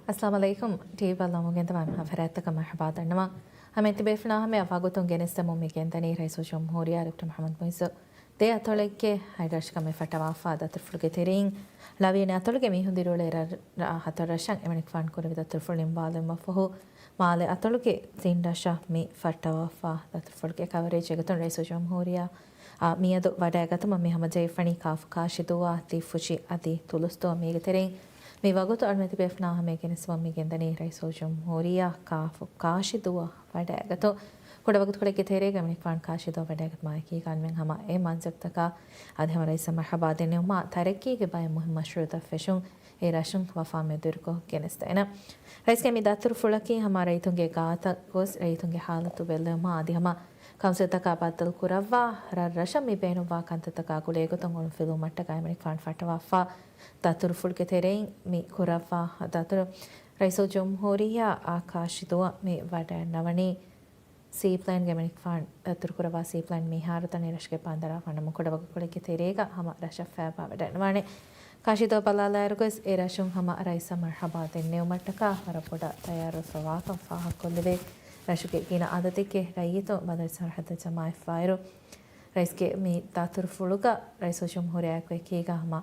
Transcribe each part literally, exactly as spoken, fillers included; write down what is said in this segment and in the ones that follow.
އައްސަލާމު ޢަލައިކުމް. ޓީވީ ބައްލަވަމުން ގެންދަވާ ހަފަރާތަކަށް މަރުޙަބާ ދަންނަވަން. ހަމަ އެތިބޭފުޅާ ހަމަޔަށް ވަގުތުން ގެނެސްދެމުން މި ގެންދަނީ ރައީސުލްޖުމްހޫރިއްޔާ ޑޮކްޓަރ މުޙައްމަދު މުޢިއްޒު ދެ އަތޮޅެއްގެ ހަތް ރަށަކަށް މި ފައްޓަވާފާ ދަތުރުފުޅުގެ ތެރެއިން، ޅަވިޔަނި އަތޮޅުގެ މީހުން ދިރިއުޅޭ ރަށް ހަތަރު ރަށަށް އެމަނިކުފާނު ކުރެއްވި ދަތުރުފުޅު ނިންމާލުމަށްފަހު، މާލެ އަތޮޅުގެ ތިން ރަށަށް މި ފައްޓަވާފާ ދަތުރުފުޅުގެ ކަވަރޭޖް އެގޮތުން ރައީސުލްޖުމްހޫރިއްޔާ އާ، މިއަދު ވަޑައިގަތުމަށް މި ހަމަޖެހިފަނީ ކާފު ކާށިދޫއާ ތި ފުށި އަދި ތުލުސްދުވަ މީގެ ތެރެއިން މި ވަގުތު އަޅުމެތިބޭފުނާ ހަމަޔަށް ގެނެސްދެމުން މި ގެންދަނީ ރައީސުލްޖުމްހޫރިއްޔާ ކާފު ކާށިދޫއަށް ވަޑައިގަތުން. ކުޑަ ވަގުތުކޮޅެއްގެ ތެރޭގަ އެމަނިކުފާނު ކާށިދޫއަށް ވަޑައިގަތުމާ އެކީގަ އަޅުމެން ހަމަ އެ މަންޒަރުތަކާ އަދި ހަމަ ރައީސަށް މަރުޙަބާ ދެންނެވުމާ ތަރައްޤީގެ ބައެއް މުހިންމު މަޝްރޫޢުތައް ފެށުން އެ ރަށުން ވަފާ މެދުވެރިކޮށް ގެނެސްދޭނަން. ރައީސްގެ މި ދަތުރުފުޅަކީ ހަމަ ރައްޔިތުންގެ ގާތަށް ގޮސް ރައްޔިތުންގެ ހާލަތު ބެއްލެވުމާ އަދި ހަމަ ކައުންސިލްތަކާ ބައްދަލު ކުރައްވާ ރަށްރަށަށް މި ބޭނުންވާ ކަންތައްތަކާ ގުޅޭގޮތުން އޮޅުންފިލުވުމަށްޓަކާ އެމަނިކުފާނު ފައްޓަވާފާ ދަތުރުފުޅުގެ ތެރެއިން މި ކުރައްވާ ދަތުރު ރައީސުލްޖުމްހޫރިއްޔާ އާ ކާށިދޫއަށް މި ވަޑައިންނަވަނީ. ސީޕްލޭންގެ އެމަނިކުފާނު ދަތުރުކުރައްވާ ސީޕްލޭން މިހާރު ދަނީ ރަށުގެ ބަނދަރާ ވަނަމުން ކުޑަ ވަގުތުކޮޅެއްގެ ތެރޭގަ ހަމަ ރަށަށް ފައިބާވަޑައިންނަވާނެ. ކާށިދޫއަށް ބަލާލާއިރުގަސް އެ ރަށުން ހަމަ ރައީސަށް މަރުޙަބާ ދެންނެވުމަށްޓަކާ ވަރަށް ބޮޑަށް ތައްޔާރުވެފަވާކަން ފާހަގަކޮށްލެވޭ. ރަށުގެ ގިނަ އަދަދެއްގެ ރައްޔިތުން ބަނދަރު ސަރަހައްދަށް ޖަމާވެފައިއިރު، ރައީސްގެ މި ދަތުރުފުޅުގަ ރައީސުލްޖުމްހޫރިއްޔާއެކު އެކީގަ ހަމަ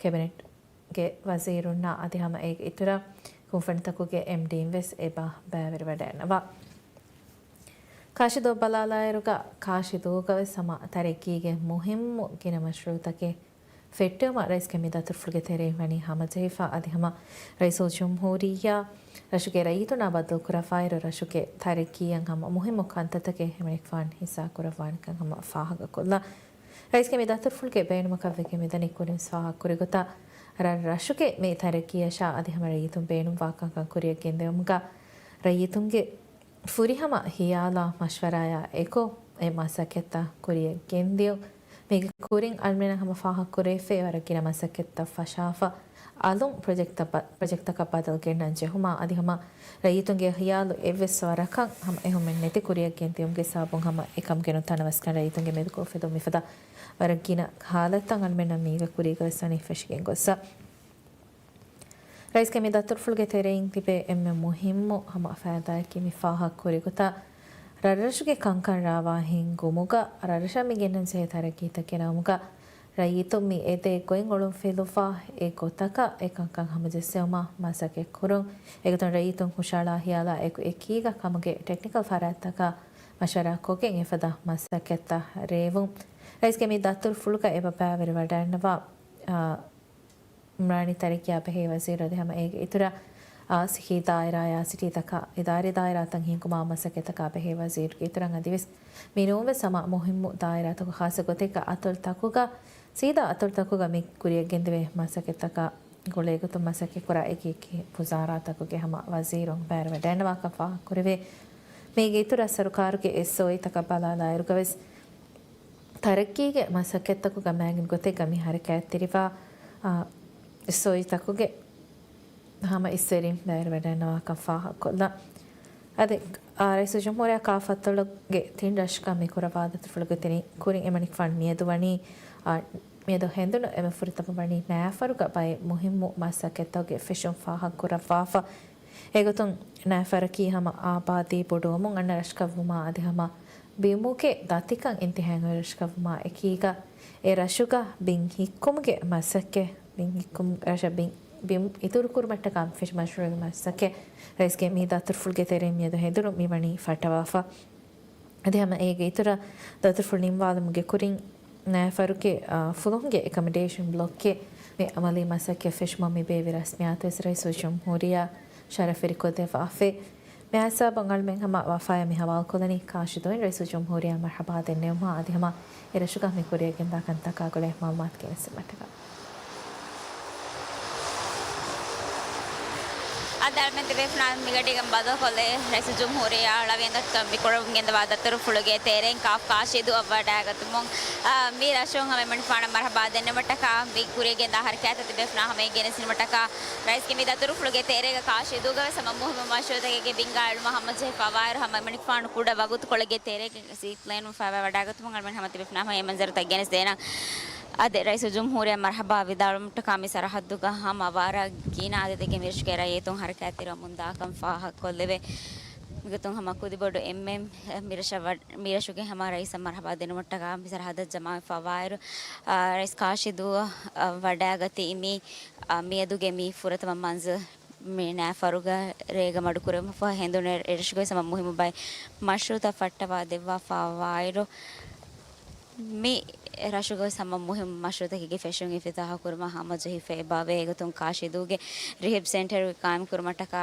ކެބިނެޓްގެ ވަޒީރުންނާ އަދި ހަމަ އޭގެ އިތުރަށް ކުންފުނިތަކުގެ އެމްޑީން ވެސް އެބަ ބައިވެރިވަޑައިންނަވާ. ކާށިދޫ ބަލާލާއިރުގަ ކާށިދޫގަވެސް ހަމަ ތަރައްގީގެ މުހިންމު ގިނަ މަޝްރޫޢުތަކެއް ފެއްޓެވުމަށް ރައީސްގެ މި ދަތުރުފުޅުގެ ތެރެއިން ވަނީ ހަމަޖެހިފަ އަދި ހަމަ ރައީސުލްޖުމްހޫރިއްޔާ ރަށުގެ ރައްޔިތުންނާ ބައްދަލުކުރައްވާއިރު ރަށުގެ ތަރައްގީއަށް ހަމަ މުހިންމު ކަންތައްތަކެއް އެމަނިކުފާނު ހިއްސާ ކުރައްވާނެކަން ހަމަ ފާހަގަކޮށްލާ. ރައީސްގެ މި ދަތުރުފުޅުގެ ބޭނުމަކަށް ވެގެން މިދަނީ ކުރިން ފާހަގަކުރި ގޮތަށް ރަށް ރަށުގެ މި ތަރައްގީއަށާ އަދި ހަމަ ރައްޔިތުން ބޭނުންވާ ކަންކަން ކުރިއަށް ގެންދެވުމުގަ ރައްޔިތުންގެ ފުރިހަމަ ހިޔާލާ މަޝްވަރާޔާ އެކު އެ މަސައްކަތްތައް ކުރިއަށް ގެންދިޔުން. މީގެ ކުރިން އަޅުމެންނަށް ހަމަ ފާހަގަކުރެވިފައި ވަރަށް ގިނަ މަސައްކަތްތައް ފަށާފަ، އަލުން ޕްރޮޖެކްޓްތައް ބަ-، ޕްރޮޖެކްޓްތަކަށް ބަދަލު ގެންނަން ޖެހުމާ އަދި ހަމަ ރައްޔިތުންގެ ހިޔާލު އެއްވެސް ވަރަކަށް ހަމަ އެހުމެއް ނެތި ކުރިއަށް ގެންދިޔުމުގެ ސަބަބުން ހަމަ އެކަމުގެ ނުތަނަވަސްކަން ރައްޔިތުންގެ މެދުގަ އުފެދުން މިފަދަ ވަރަށް ގިނަ ހާލަތްތައް އަޅުމެންނަށް މީގަ ކުރީގަވެސް ވަނީ ފެށިގެން ގޮއްސަ. ރައީސްގެ މި ދަތުރުފުޅުގެ ތެރެއިން ތިބޭ އެންމެ މުހިއްމު ހަމަ ފައިދާއަކީ މި ފާހަގަކުރި ގޮތަށް ރަށްރަށުގެ ކަންކަން ރާވާ ހިންގުމުގަ ރަށްރަށަށް މި ގެންނަން ޖެހޭ ތަރައްގީތައް ގެނައުމުގަ ރައްޔިތުން މި އެދޭ ގޮތް އޮޅުންފިލުވާ އެ ގޮތަކަށް އެ ކަންކަން ހަމަޖެއްސެވުމަށް މަސައްކަތް ކުރުން. އެގޮތުން ރައްޔިތުން ހުށައަޅާ ހިޔާލާ އެކު އެކީގަ ކަމުގެ ޓެކްނިކަލް ފަރާތްތަކާ މަޝްވަރާކޮށްގެން އެފަދަ މަސައްކަތްތައް ރޭވުން. ރައީސްގެ މި ދަތުރުފުޅުގަ އެބަ ބައިވެރިވަޑައިންނަވާ، އާ، އުމްރާނީ ތަރައްގީއާ ބެހޭ ވަޒީރު އަދި ހަމަ އޭގެ އިތުރަށް، އާ، ސިކީ ދާއިރާޔާ ސިޓީތަކާ އިދާރީ ދާއިރާތައް ހިންގުމާ މަސައްކަތްތަކާ ބެހޭ ވަޒީރުގެ އިތުރަށް އަދިވެސް މިނޫންވެސް ހަމަ މުހިއްމު ދާއިރާތަކު ޚާއްޞަ ގޮތެއްގަ އަތޮޅުތަކުގަ، ސީދާ އަތޮޅުތަކުގަ މި ކުރިއަށް ގެންދެވޭ މަސައްކަތްތަކާ ގުޅޭގޮތުން މަސައްކަތްކުރާ އެކި އެކި ވުޒާރާތަކުގެ ހަމަ ވަޒީރުން ބައިވެރިވަޑައިންނަވާކަން ފާހަގަކުރެވޭ. މީގެ އިތުރަށް ސަރުކާރުގެ އެސްއޯއީތަކަށް ބަލާލާއިރުގަވެސް ތަރައްގީގެ މަސައްކަތްތަކުގަ މައިގިނަ ގޮތެއްގަ މި ހަރަކާތްތެރިވާ، އާ، އެސްއޯއީތަކުގެ ހަމަ އިސްވެރިން ބައިވެރިވަޑައިންނަވާކަން ފާހަގަކޮށްލާ. އަދި، އާ، ރައީސުލްޖުމްހޫރިއްޔާ ކާފަތޮޅުގެ ތިން ރަށަކަށް މި ކުރައްވާ ދަތުރުފުޅުގެ ތެރެއިން ކުރިން އެމަނިކުފާނު މިއަދު ވަނީ، އާ، މިއަދު ހެނދުނު އެންމެ ފުރަތަމަ ވަނީ ނައިފަރުގަ ބައެއް މުހިއްމު މަސައްކަތްތަކުގެ ފެށުން ފާހަގަކުރައްވާފަ. އެގޮތުން ނައިފަރަކީ ހަމަ އާބާދީ ބޮޑުވަމުން އަންނަ ރަށަކަށްވުމާ އަދި ހަމަ ބިމުގެ ދަތިކަން އިންތިހާއިން އޮތް ރަށަކަށްވުމާ އެކީގަ، އެ ރަށުގަ ބިން ހިއްކުމުގެ މަސައްކަތް، ބިން ހިއްކުމު، ރަށަށް ބިން، ބިން އިތުރުކުރުމަށްޓަކާ ފެށި މަޝްރޫޢުގެ މަސައްކަތް ރައީސްގެ މި ދަތުރުފުޅުގެ ތެރެއިން މިއަދު ހެނދުނު މިވަނީ ފައްޓަވާފަ. އަދި ހަމަ އޭގެ އިތުރަށް ދަތުރުފުޅު ނިންމާލުމުގެ ކުރިން ނައިފަރުގެ، އާ، ފުލުހުންގެ އެކަމިޑޭޝަން ބްލޮކްގެ މި އަމަލީ މަސައްކަތް ފެށުމަށް މި ބޭއްވި ރަސްމިއްޔާތުވެސް ރައީސުލްޖުމްހޫރިއްޔާ ޝަރަފުވެރިކޮށްދެއްވާފައި. މިހާހިސާބުން އަޅުމެން ހަމަ ވަފާޔަށް މި ހަވާލުކޮށްލަނީ ކާށިދޫއިން ރައީސުލްޖުމްހޫރިއްޔާ މަރްޙަބާ ދެންނެވުމާ އަދި ހަމަ އެ ރަށުގަ މި ކުރިއަށް ގެންދާ ކަންތަކާ ގުޅޭ މައުލޫމާތު ގެނެސްދިނުމަށްޓަކާ. އަދި އަޅުމެން ތިބޭފުޅުން މިގަޑީގަ ބަދަލުކޮށްލީ ރައީސުލްޖުމްހޫރިއްޔާ ޅަވިޔަނި ދަތުރު މި ކުރަމުން ގެންދަވާ ދަތުރުފުޅުގެ ތެރެއިން ކާފު ކާށިދޫއަށް ވަޑައިގަތުމުން، އާ، މި ރަށުން ހަމަ އެމަނިކުފާނަށް މަރްޙަބާ ދެންނެވުމަށްޓަކާ މި ކުރިއަށް ގެންދާ ހަރަކާތްތައް ތިބޭފުޅުންނާ ހަމަޔަށް ގެނެސްދިނުމަށްޓަކާ ރައީސްގެ މި ދަތުރުފުޅުގެ ތެރޭގަ ކާށިދޫގަވެސް ހަމަ މުހިއްމު މަޝްރޫޢުތަކެއްގެ ބިންގާ އެޅުމަށް ހަމަޖެހިފަވާއިރު ހަމަ އެމަނިކުފާނު ކުޑަ ވަގުތުކޮޅެއްގެ ތެރޭގަ ސީޕްލޭނުން ފައިވާ ވަޑައިގަތުމުން އަޅުމެން ހަމަ ތިބޭފުޅުންނާ ހަމަ އެ މަންޒަރުތައް ގެނެސްދޭނަން. އާދެ، ރައީސުލްޖުމްހޫރިއްޔާ މަރްޙަބާ ވިދާޅުވުމަށްޓަކާ މި ސަރަޙައްދުގަ ހަމަ ވަރަށް ގިނަ އަދަދެއްގެ މިރަށުގެ ރައްޔިތުން ހަރަކާތްތެރިވަމުން ދާކަން ފާހަގަކޮށްލެވޭ. މިގޮތުން ހަމަ ކުދިބޮޑު އެންމެން މިރަށަށް ވަ-، މިރަށުގެ ހަމަ ރައީސަށް މަރްޙަބާ ދިނުމަށްޓަކާ މި ސަރަޙައްދަށް ޖަމާވެފަވާއިރު، އާ، ރައީސް ކާށިދޫއަށް، އާ، ވަޑައިގަތީ މި، އާ، މިއަދުގެ މި ފުރަތަމަ މަންޒިލް މި ނައިފަރުގަ ރޭގަ މަޑުކުރެވުމަށްފަހު ހެނދުނު އެ ރަށުގަވެސް ހަމަ މުހިއްމު ބައެއް މަޝްރޫޢުތައް ފައްޓަވާ ދެއްވާފަވާއިރު، މި ރަށުގަވެސް ހަމަ މުހިއްމު މަޝްރޫޢުތަކެއްގެ ފެށުން އިފްތިތާޙު ކުރުމަށް ހަމަޖެހިފަ އެބަވޭ. އެގޮތުން ކާށިދޫގެ ރިހެބް ސެންޓަރުގެ ޤާއިމްކުރުމަށްޓަކާ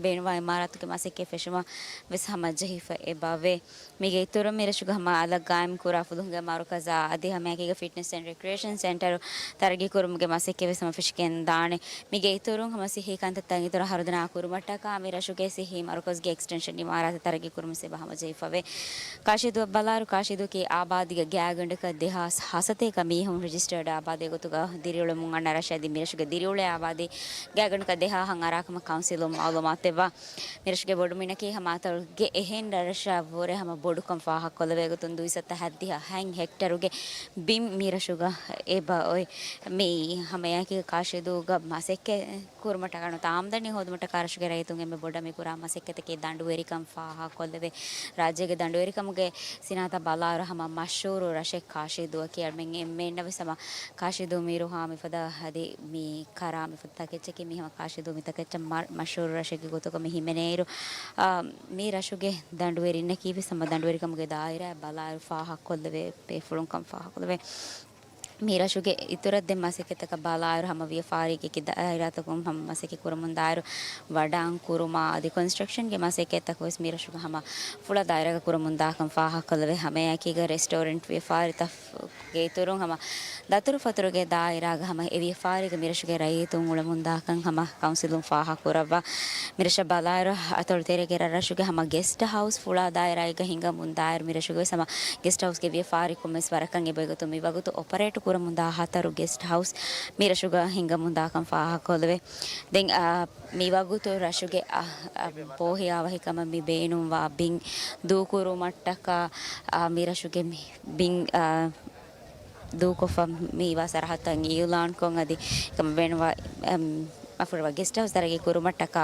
ބޭނުންވާ އިމާރާތުގެ މަސައްކަތް ފެށުމަށް ވެސް ހަމަޖެހިފަ އެބަވޭ. މީގެ އިތުރުން މި ރަށުގަ ހަމަ އަލަށް ޤާއިމްކުރާ ފުލުހުންގެ މަރުކަޒާ އަދި ހަމައެކީގަ ފިޓްނަސް އެންޑް ރެކްރިއޭޝަން ސެންޓަރު ތަރައްގީކުރުމުގެ މަސައްކަތް ވެސް ހަމަ ފެށިގެންދާނެ. މީގެ އިތުރުން ހަމަ ސިއްހީ ކަންތައްތައް އިތުރަށް ހަރުދަނާ ކުރުމަށްޓަކާ މި ރަށުގެ ސިއްހީ މަރުކަޒުގެ އެކްސްޓެންޝަން އިމާރާތެއް ތަރައްގީކުރުމަށް އެބަ ހަމަޖެހިފަވޭ. ކާށިދޫއަށް ބަލާއިރު، ކާށިދޫއަކީ އާބާދީގެ ގާތްގަނޑަކަށް ދެހާސް ހަސަތޭކަ މީހުން ރެޖިސްޓަރޑް އާބާދީ ގޮތުގަ ދިރިއުޅެމުން އަންނަ ރަށެއް. އަދި މިރަށުގެ ދިރިއުޅޭ އާބާދީ ގާތްގަނޑަކަށް ދެހާހަށް އަރާކަމަށް ކައުންސިލުން މައުލޫމާތު ދެއްވާ. މިރަށުގެ ބޮޑުމިނަކީ ހަމަ އަތޮޅުގެ އެހެން ރަށަށްވުރެ ހަމަ ބޮޑުކަން ފާހަގަކޮށްލެވޭ. ގޮތުން ދުއިސައްތަ ހަތްދިހަ ހަތް ހެކްޓަރުގެ ބިން މިރަށުގަ އެބަ އޮތް. މި ހަމައެކީގަ ކާށިދޫގަ މަސައްކަތް ކުރުމަށްޓަކާ ނުވަތަ އާމްދަނީ ހޯދުމަށްޓަކާ ރަށުގެ ރައްޔިތުން އެންމެ ބޮޑަށް މި ކުރާ މަސައްކަތަކީ ދަނޑުވެރިކަން ފާހަގަކޮށްލެވޭ. ރާއްޖޭގެ ދަނޑުވެރިކަމުގެ ސިނާއަތާ ބަލާއިރު ހަމަ މަޝްހޫރު ރަށެއް ކާށިދޫއަކީ. އަޅުމެން އެންމެންނަށް ވެސް ހަމަ ކާށިދޫ މިރުހާ މިފަދަ އަދި މި ކަރާ މިފަދަ ތަކެއްޗަކީ މި ހަމަ ކާށިދޫ މި ތަކެއްޗަށް މަ-، މަޝްހޫރު ރަށެއްގެ ގޮތުގަ މި ހިމެނޭއިރު، އާ، މި ރަށުގެ ދަނޑުވެރިންނަކީ ވެސް ހަމަ ދަނޑުވެރިކަމުގެ ދާއިރާއަށް ބަލާއިރު ފާހަގަކޮށްލެވޭ ބޭފުޅުންކަން ފާހަގަކޮށްލެވޭ. މި ރަށުގެ އިތުރަށް ދެން މަސައްކަތްތަކަށް ބަލާއިރު ހަމަ ވިޔަފާރީގެ އެކި ދާއިރާތަކުން ހަމަ މަސައްކަތް ކުރަމުންދާއިރު ވަޑާން ކުރުމާ އަދި ކޮންސްޓްރަކްޝަންގެ މަސައްކަތްތަކު ވެސް މި ރަށުގަ ހަމަ ފުޅާ ދާއިރާގަ ކުރަމުންދާކަން ފާހަގަކޮށްލެވޭ. ހަމައެކީގަ ރެސްޓޯރެންޓް ވިޔަފާރިތައް ގެ އިތުރުން ހަމަ ދަތުރުފަތުރުގެ ދާއިރާގަ ހަމަ އެ ވިޔަފާރީގަ މިރަށުގެ ރައްޔިތުން އުޅެމުންދާކަން ހަމަ ކައުންސިލުން ފާހަގަކުރައްވާ. މިރަށަށް ބަލާއިރު އަތޮޅު ތެރޭގެ ރަށްރަށުގެ ހަމަ ގެސްޓް ހައުސް ފުޅާ ދާއިރާއެއްގަ ހިނގަމުންދާއިރު މިރަށުގަވެސް ހަމަ ގެސްޓް ހައުސްގެ ވިޔަފާރިކޮށް ވެސް ވަރަކަށް އެބައޮތް. މިވަގުތު އޮޕަރޭޓް ކުރަމުންދާ ހަތަރު ގެސްޓް ހައުސް މިރަށުގަ ހިނގަމުންދާކަން ފާހަގަކޮށްލެވޭ. ދެން، އާ، މިވަގުތު ރަށުގެ، އާ، އާ، ބޯހިޔާވަހިކަމަށް މި ބޭނުންވާ ބިން ދޫކުރުމަށްޓަކާ، އާ، މިރަށުގެ މި ބިން، އާ، ދޫކޮށްފަ މިވާ ސަރަހައްދުތައް އިއުލާންކޮށް އަދި އެކަމަށް ބޭނުންވާ، އަމް، މަފުރަވާ ގެސްޓް ހައުސް ތަރައްގީ ކުރުމަށްޓަކާ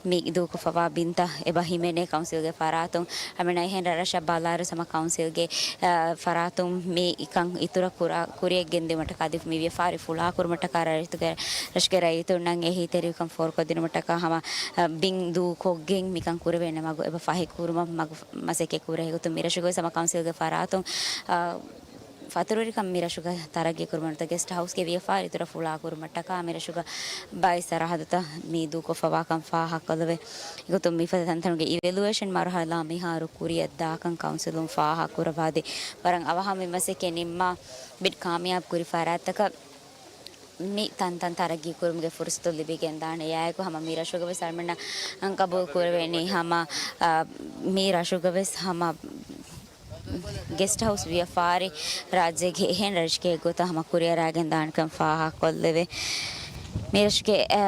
މި ދޫކޮށްފަވާ ބިންތައް އެބަ ހިމެނޭ ކައުންސިލްގެ ފަރާތުން. އަމިނަ އެހެން ރަށްރަށަށް ބަލާއިރު ހަމަ ކައުންސިލްގެ، އަ، ފަރާތުން މި އެކަން އިތުރަށް ކުރާ، ކުރިއަށް ގެންދިއުމަށްޓަކާ އަދި މި ވިޔަފާރި ފުޅާކުރުމަށްޓަކާ ރަށްގެ ރައްޔިތުންނަށް އެހީތެރިކަން ފޯރުކޮށްދިނުމަށްޓަކާ ހަމަ، އަ، ބިން ދޫކޮށްގެން މިކަން ކުރެވޭނެ މަގު އެބަ ފަހިކުރުމަށް މަގު މަސައްކަތް ކުރޭ. އެގޮތުން މިރަށުގަވެސް ހަމަ ކައުންސިލްގެ ފަރާތުން، އަ، ފަތުރުވެރިކަން މި ރަށުގަ ތަރައްގީ ކުރުމަށް ނުވަތަ ގެސްޓް ހައުސްގެ ވިޔަފާރި އިތުރަށް ފުޅާ ކުރުމަށްޓަކާ މި ރަށުގަ ބައެއް ސަރަހައްދުތައް މި ދޫކޮށްފަވާކަން ފާހަގަކޮށްލެވޭ. އެގޮތުން މިފަދަ ތަންތަނުގެ އިވެލުއޭޝަން މަރުހަލާ މިހާރު ކުރިއަށް ދާކަން ކައުންސިލުން ފާހަގަކުރައްވާދީ. ވަރަށް އަވަހަށް މި މަސައްކަތް ނިންމާ ބިޑް ކާމިޔާބު ކުރި ފަރާތްތަކަށް މި ތަންތަން ތަރައްގީ ކުރުމުގެ ފުރުސަތު ލިބިގެންދާނެ. އެއާއެކު ހަމަ މި ރަށުގަވެސް އަޅުމެންނަށް ގަބޫލު ކުރެވޭނީ ހަމަ، އާ، މި ރަށުގަވެސް ހަމަ ގެސްޓް ހައުސް ވިޔަފާރި ރާއްޖޭގެ އެހެން ރަށެއްގެ ގޮތަށް ހަމަ ކުރިއަރާގެން ދާނެކަން ފާހަގަކޮށްލެވޭ. މިރަށުގެ، އަ،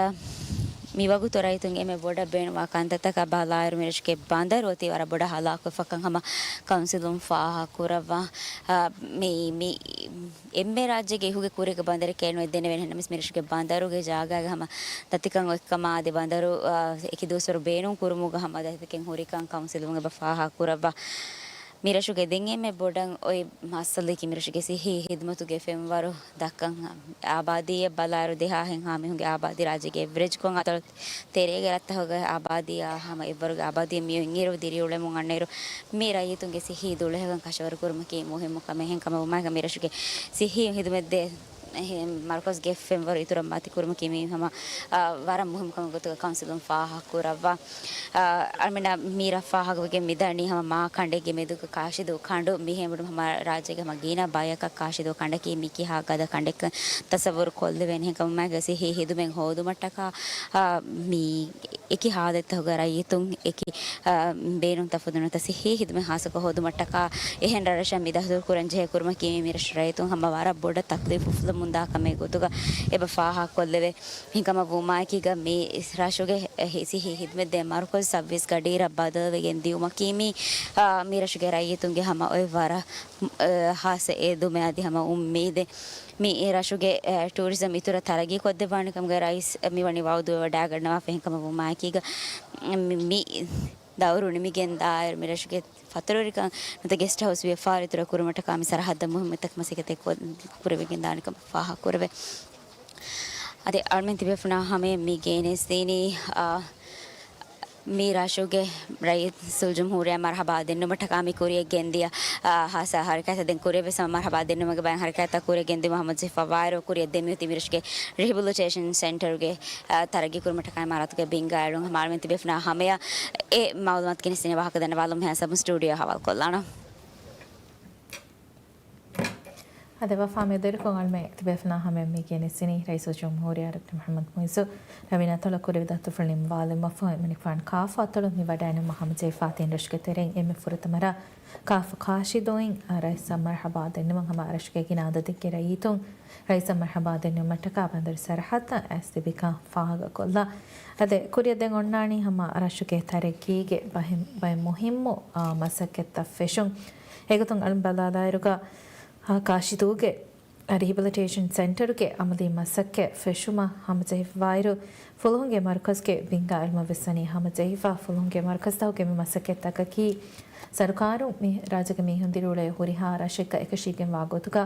މިވަގުތު ރައްޔިތުން އެންމެ ބޮޑަށް ބޭނުންވާ ކަންތައްތަކަށް ބަލާއިރު، މިރަށުގެ ބަނދަރު އޮތީ ވަރަށް ބޮޑަށް ހަލާކުވެފަކަން ހަމަ ކައުންސިލުން ފާހަގަކުރައްވާ. އަ، މި، މި އެންމެ ރާއްޖޭގެ އިހުގެ ކުރީގެ ބަނދަރެއް ކައެއް ނުވެ ދެނެވެން. ނަމަވެސް މިރަށުގެ ބަނދަރުގެ ޖާގާގެ ހަމަ ދަތިކަން އޮތްކަމާ އަދި ބަނދަރު، އަ، އެކި ދުވަސްވަރު ބޭނުން ކުރުމުގަ ހަމަ ދަތިކަން ހުރިކަން ކައުންސިލުން އެބަ ފާހަގަކުރައްވާ. މިރަށުގެ ދެން އެންމެ ބޮޑަށް އޮތް މައްސަލައަކީ މިރަށުގެ ސިއްހީ ހިދުމަތުގެ ފެންވަރު ދައްކަން. އާބާދީއަށް ބަލާއިރު ދެހާހެއްހާ މީހުންގެ އާބާދީ ރާއްޖޭގެ އެވްރެޖްކޮށް އަތޮޅު ތެރޭގެ ރަށްތަކުގެ އާބާދީއާ ހަމަ އެއްވަރުގެ އާބާދީ މި އިންއިރު ދިރިއުޅެމުން އަންނައިރު، މި ރައްޔިތުންގެ ސިއްހީ ދުޅަހެލުން ކަށަވަރުކުރުމަކީ މުހިއްމު ކަމެއް. އެހެންކަމަށް ވުމާގެ މިރަށުގެ ސިއްހީ ހިދުމަތްދޭ މަރުކަޒުގެ ފެންވަރު އިތުރަށް މަތިކުރުމަކީ މީ ހަމަ، އާ، ވަރަށް މުހިއްމު ކަމެއް ގޮތުގަ ކައުންސިލުން ފާހަގަކުރައްވާ. އާ، އަޅުމެންނަށް މީރަށް ފާހަގަވެގެން މިދަނީ ހަމަ މާ ކަނޑެއްގެ މެދުގަ ކާށިދޫ ކަނޑު. މިހެން ވުނު ހަމަ ރާއްޖޭގެ ހަމަ ގިނަ ބަޔަކަށް ކާށިދޫ ކަނޑަކީ މި ކިހާ ގަދަ ކަނޑެއްކަން ތަސައްވުރު ކޮށްލެވޭނެ. އެހެންކަމުން މާގެ ސިއްހީ ހިދުމަތް ހޯދުމަށްޓަކާ، އާ، މި އެކި ހާލަތްތަކުގަ ރައްޔިތުން އެކި، އާ، ބޭނުންތައް ފުދުނުތަ ސިއްހީ ހިދުމަތް ހާއްސަކޮށް ހޯދުމަށްޓަކާ އެހެން ރަށްރަށަށް މި ދަތުރުކުރަން ޖެހޭ ކުރުމަކީ މި ރަށު ރައްޔިތުން ހަމަ ވަރަށް ބޮޑަށް ތަކްލީފު އުފުލަމުންދާ ކަމެއް ގޮތުގަ އެބަ ފާހަގަކޮށްލެވޭ. ހިނގަމަ ވުމާއެކީގަ މި ރަށުގެ ސިއްހީ ހިދުމަތްދޭ މަރުކަޒު ސައުވީސް ގަޑިއިރަށް ބަދަލުވެގެން ދިއުމަކީ މީ، އާ، މި ރަށުގެ ރައްޔިތުންގެ ހަމަ އޮތް ވަރަށް، އާ، ހާއްސަ އެދުމެއް އަދި ހަމަ އުއްމީދެއް. މި ރަށުގެ، އެ، ޓޫރިޒަމް އިތުރަށް ތަރައްގީ ކޮށްދެއްވާނެ ކަމުގައި ރައީސް މި ވަނީ ވައުދުވެވަޑައިގަންނަވާފަ. އެހެންކަމަށް ވުމާއެކީގަ މި، މި ދައުރު ނިމިގެން ދާއިރު މި ރަށުގެ ފަތުރުވެރިކަން ނުވަތަ ގެސްޓް ހައުސް ވިޔަފާރި އިތުރަށް ކުރުމަށްޓަކާ މި ސަރަހައްދަށް މުހިއްމު އެއްޗަކަށް މަސައްކަތެއް ކޮށް، ކުރެވިގެން ދާނެ ކަމަށް ފާހަގަ ކުރެވޭ. އަދި އަޅުމެން ތިބޭފުޅުންނާ ހަމަޔަށް މި ގެނެސްދިނީ، އާ، މި ރަށުގެ ރައީސުލްޖުމްހޫރިއްޔާ މަރުޙަބާ ދެންނުމަށްޓަކާ މި ކުރިޔަށް ގެންދިޔަ، އާ، ހާއްސަ ހަރަކާތްތައް ދެން ކުރިޔަށް ވެސް ހަމަ މަރުޙަބާ ދެންނުމުގެ ބައިން ހަރަކާތްތައް ކުރިޔަށް ގެންދިޔުމަށް ހަމަޖެހިފައިވާއިރު، ކުރިޔަށް ދެމިއޮތީ މި ރަށުގެ ރިހެބިލިޓޭޝަން ސެންޓަރުގެ، އާ، ތަރައްގީ ކުރުމަށްޓަކާ އިމާރާތުގެ ބިންގާ އެޅުން. ހަމަ އަޅުމެން ތިބޭފުޅުންނާ ހަމަޔަށް އެ މައުލޫމާތު ގެނެސްދިނެ ވާހަކަ ދަންނަވާލަމުން ހަމަ ސްޓޫޑިއޯ ހަވާލުކޮށްލާނަން. އަދި ވަފާ މެދުވެރިކޮށް އަޅުމެން ތިބޭފުޅުންނާ ހަމަޔަށް މި ގެނެސްދިނީ ރައީސުލްޖުމްހޫރިއްޔާ ޑޮކްޓަރ މުޙައްމަދު މުޢިއްޒު ރަވީން އަތޮޅަށް ކުރެވި ދަތުފުޅު ނިންމަވާލުމަށްފަހު، އެމަނިކުފާނު ކާފަ އަތޮޅު މި ވަޑައިނުމަށް ހަމަޖެހިފާ ތިން ރަށުގެ ތެރެއިން އެންމެ ފުރަތަމަ ރަށް ކާފަ ކާށިދޫއިން ރައީސަށް މަރުޙަބާ ދެންނެވުން ހަމަ ރަށުގެ ގިނަ އަދަދެއްގެ ރައްޔިތުން ރައީސަށް މަރުޙަބާ ދެންނެވުމަށްޓަކާ ބަނދަރު ސަރަހައްދަށް އައިސް ތިބިކަން ފާހަގަކޮށްލާ. އަދި ކުރިޔަށް ދެން އޮންނާނީ ހަމަ ރަށުގެ ތަރައްގީގެ ބައެއް، ބައެއް މުހިއްމު، އާ، މަސައްކަތްތައް ފެށުން. އެގޮތުން އަޅުން ބަލާލާއިރުގަ، އާ، ކާށިދޫގެ ރިހެބިލިޓޭޝަން ސެންޓަރުގެ އަމަލީ މަސައްކަތް ފެށުމަށް ހަމަޖެހިފައިވާއިރު، ފުލުހުންގެ މަރުކަޒުގެ ބިންގާ އެޅުމަށް ވެސް ވަނީ ހަމަޖެހިފަ. ފުލުހުންގެ މަރުކަޒުތަކުގެ މި މަސައްކަތްތަކަކީ، ސަރުކާރުން މި ރާއްޖޭގެ މީހުން ދިރިއުޅޭ ހުރިހާ ރަށެއްގަ އެކަށީގެންވާ ގޮތުގަ،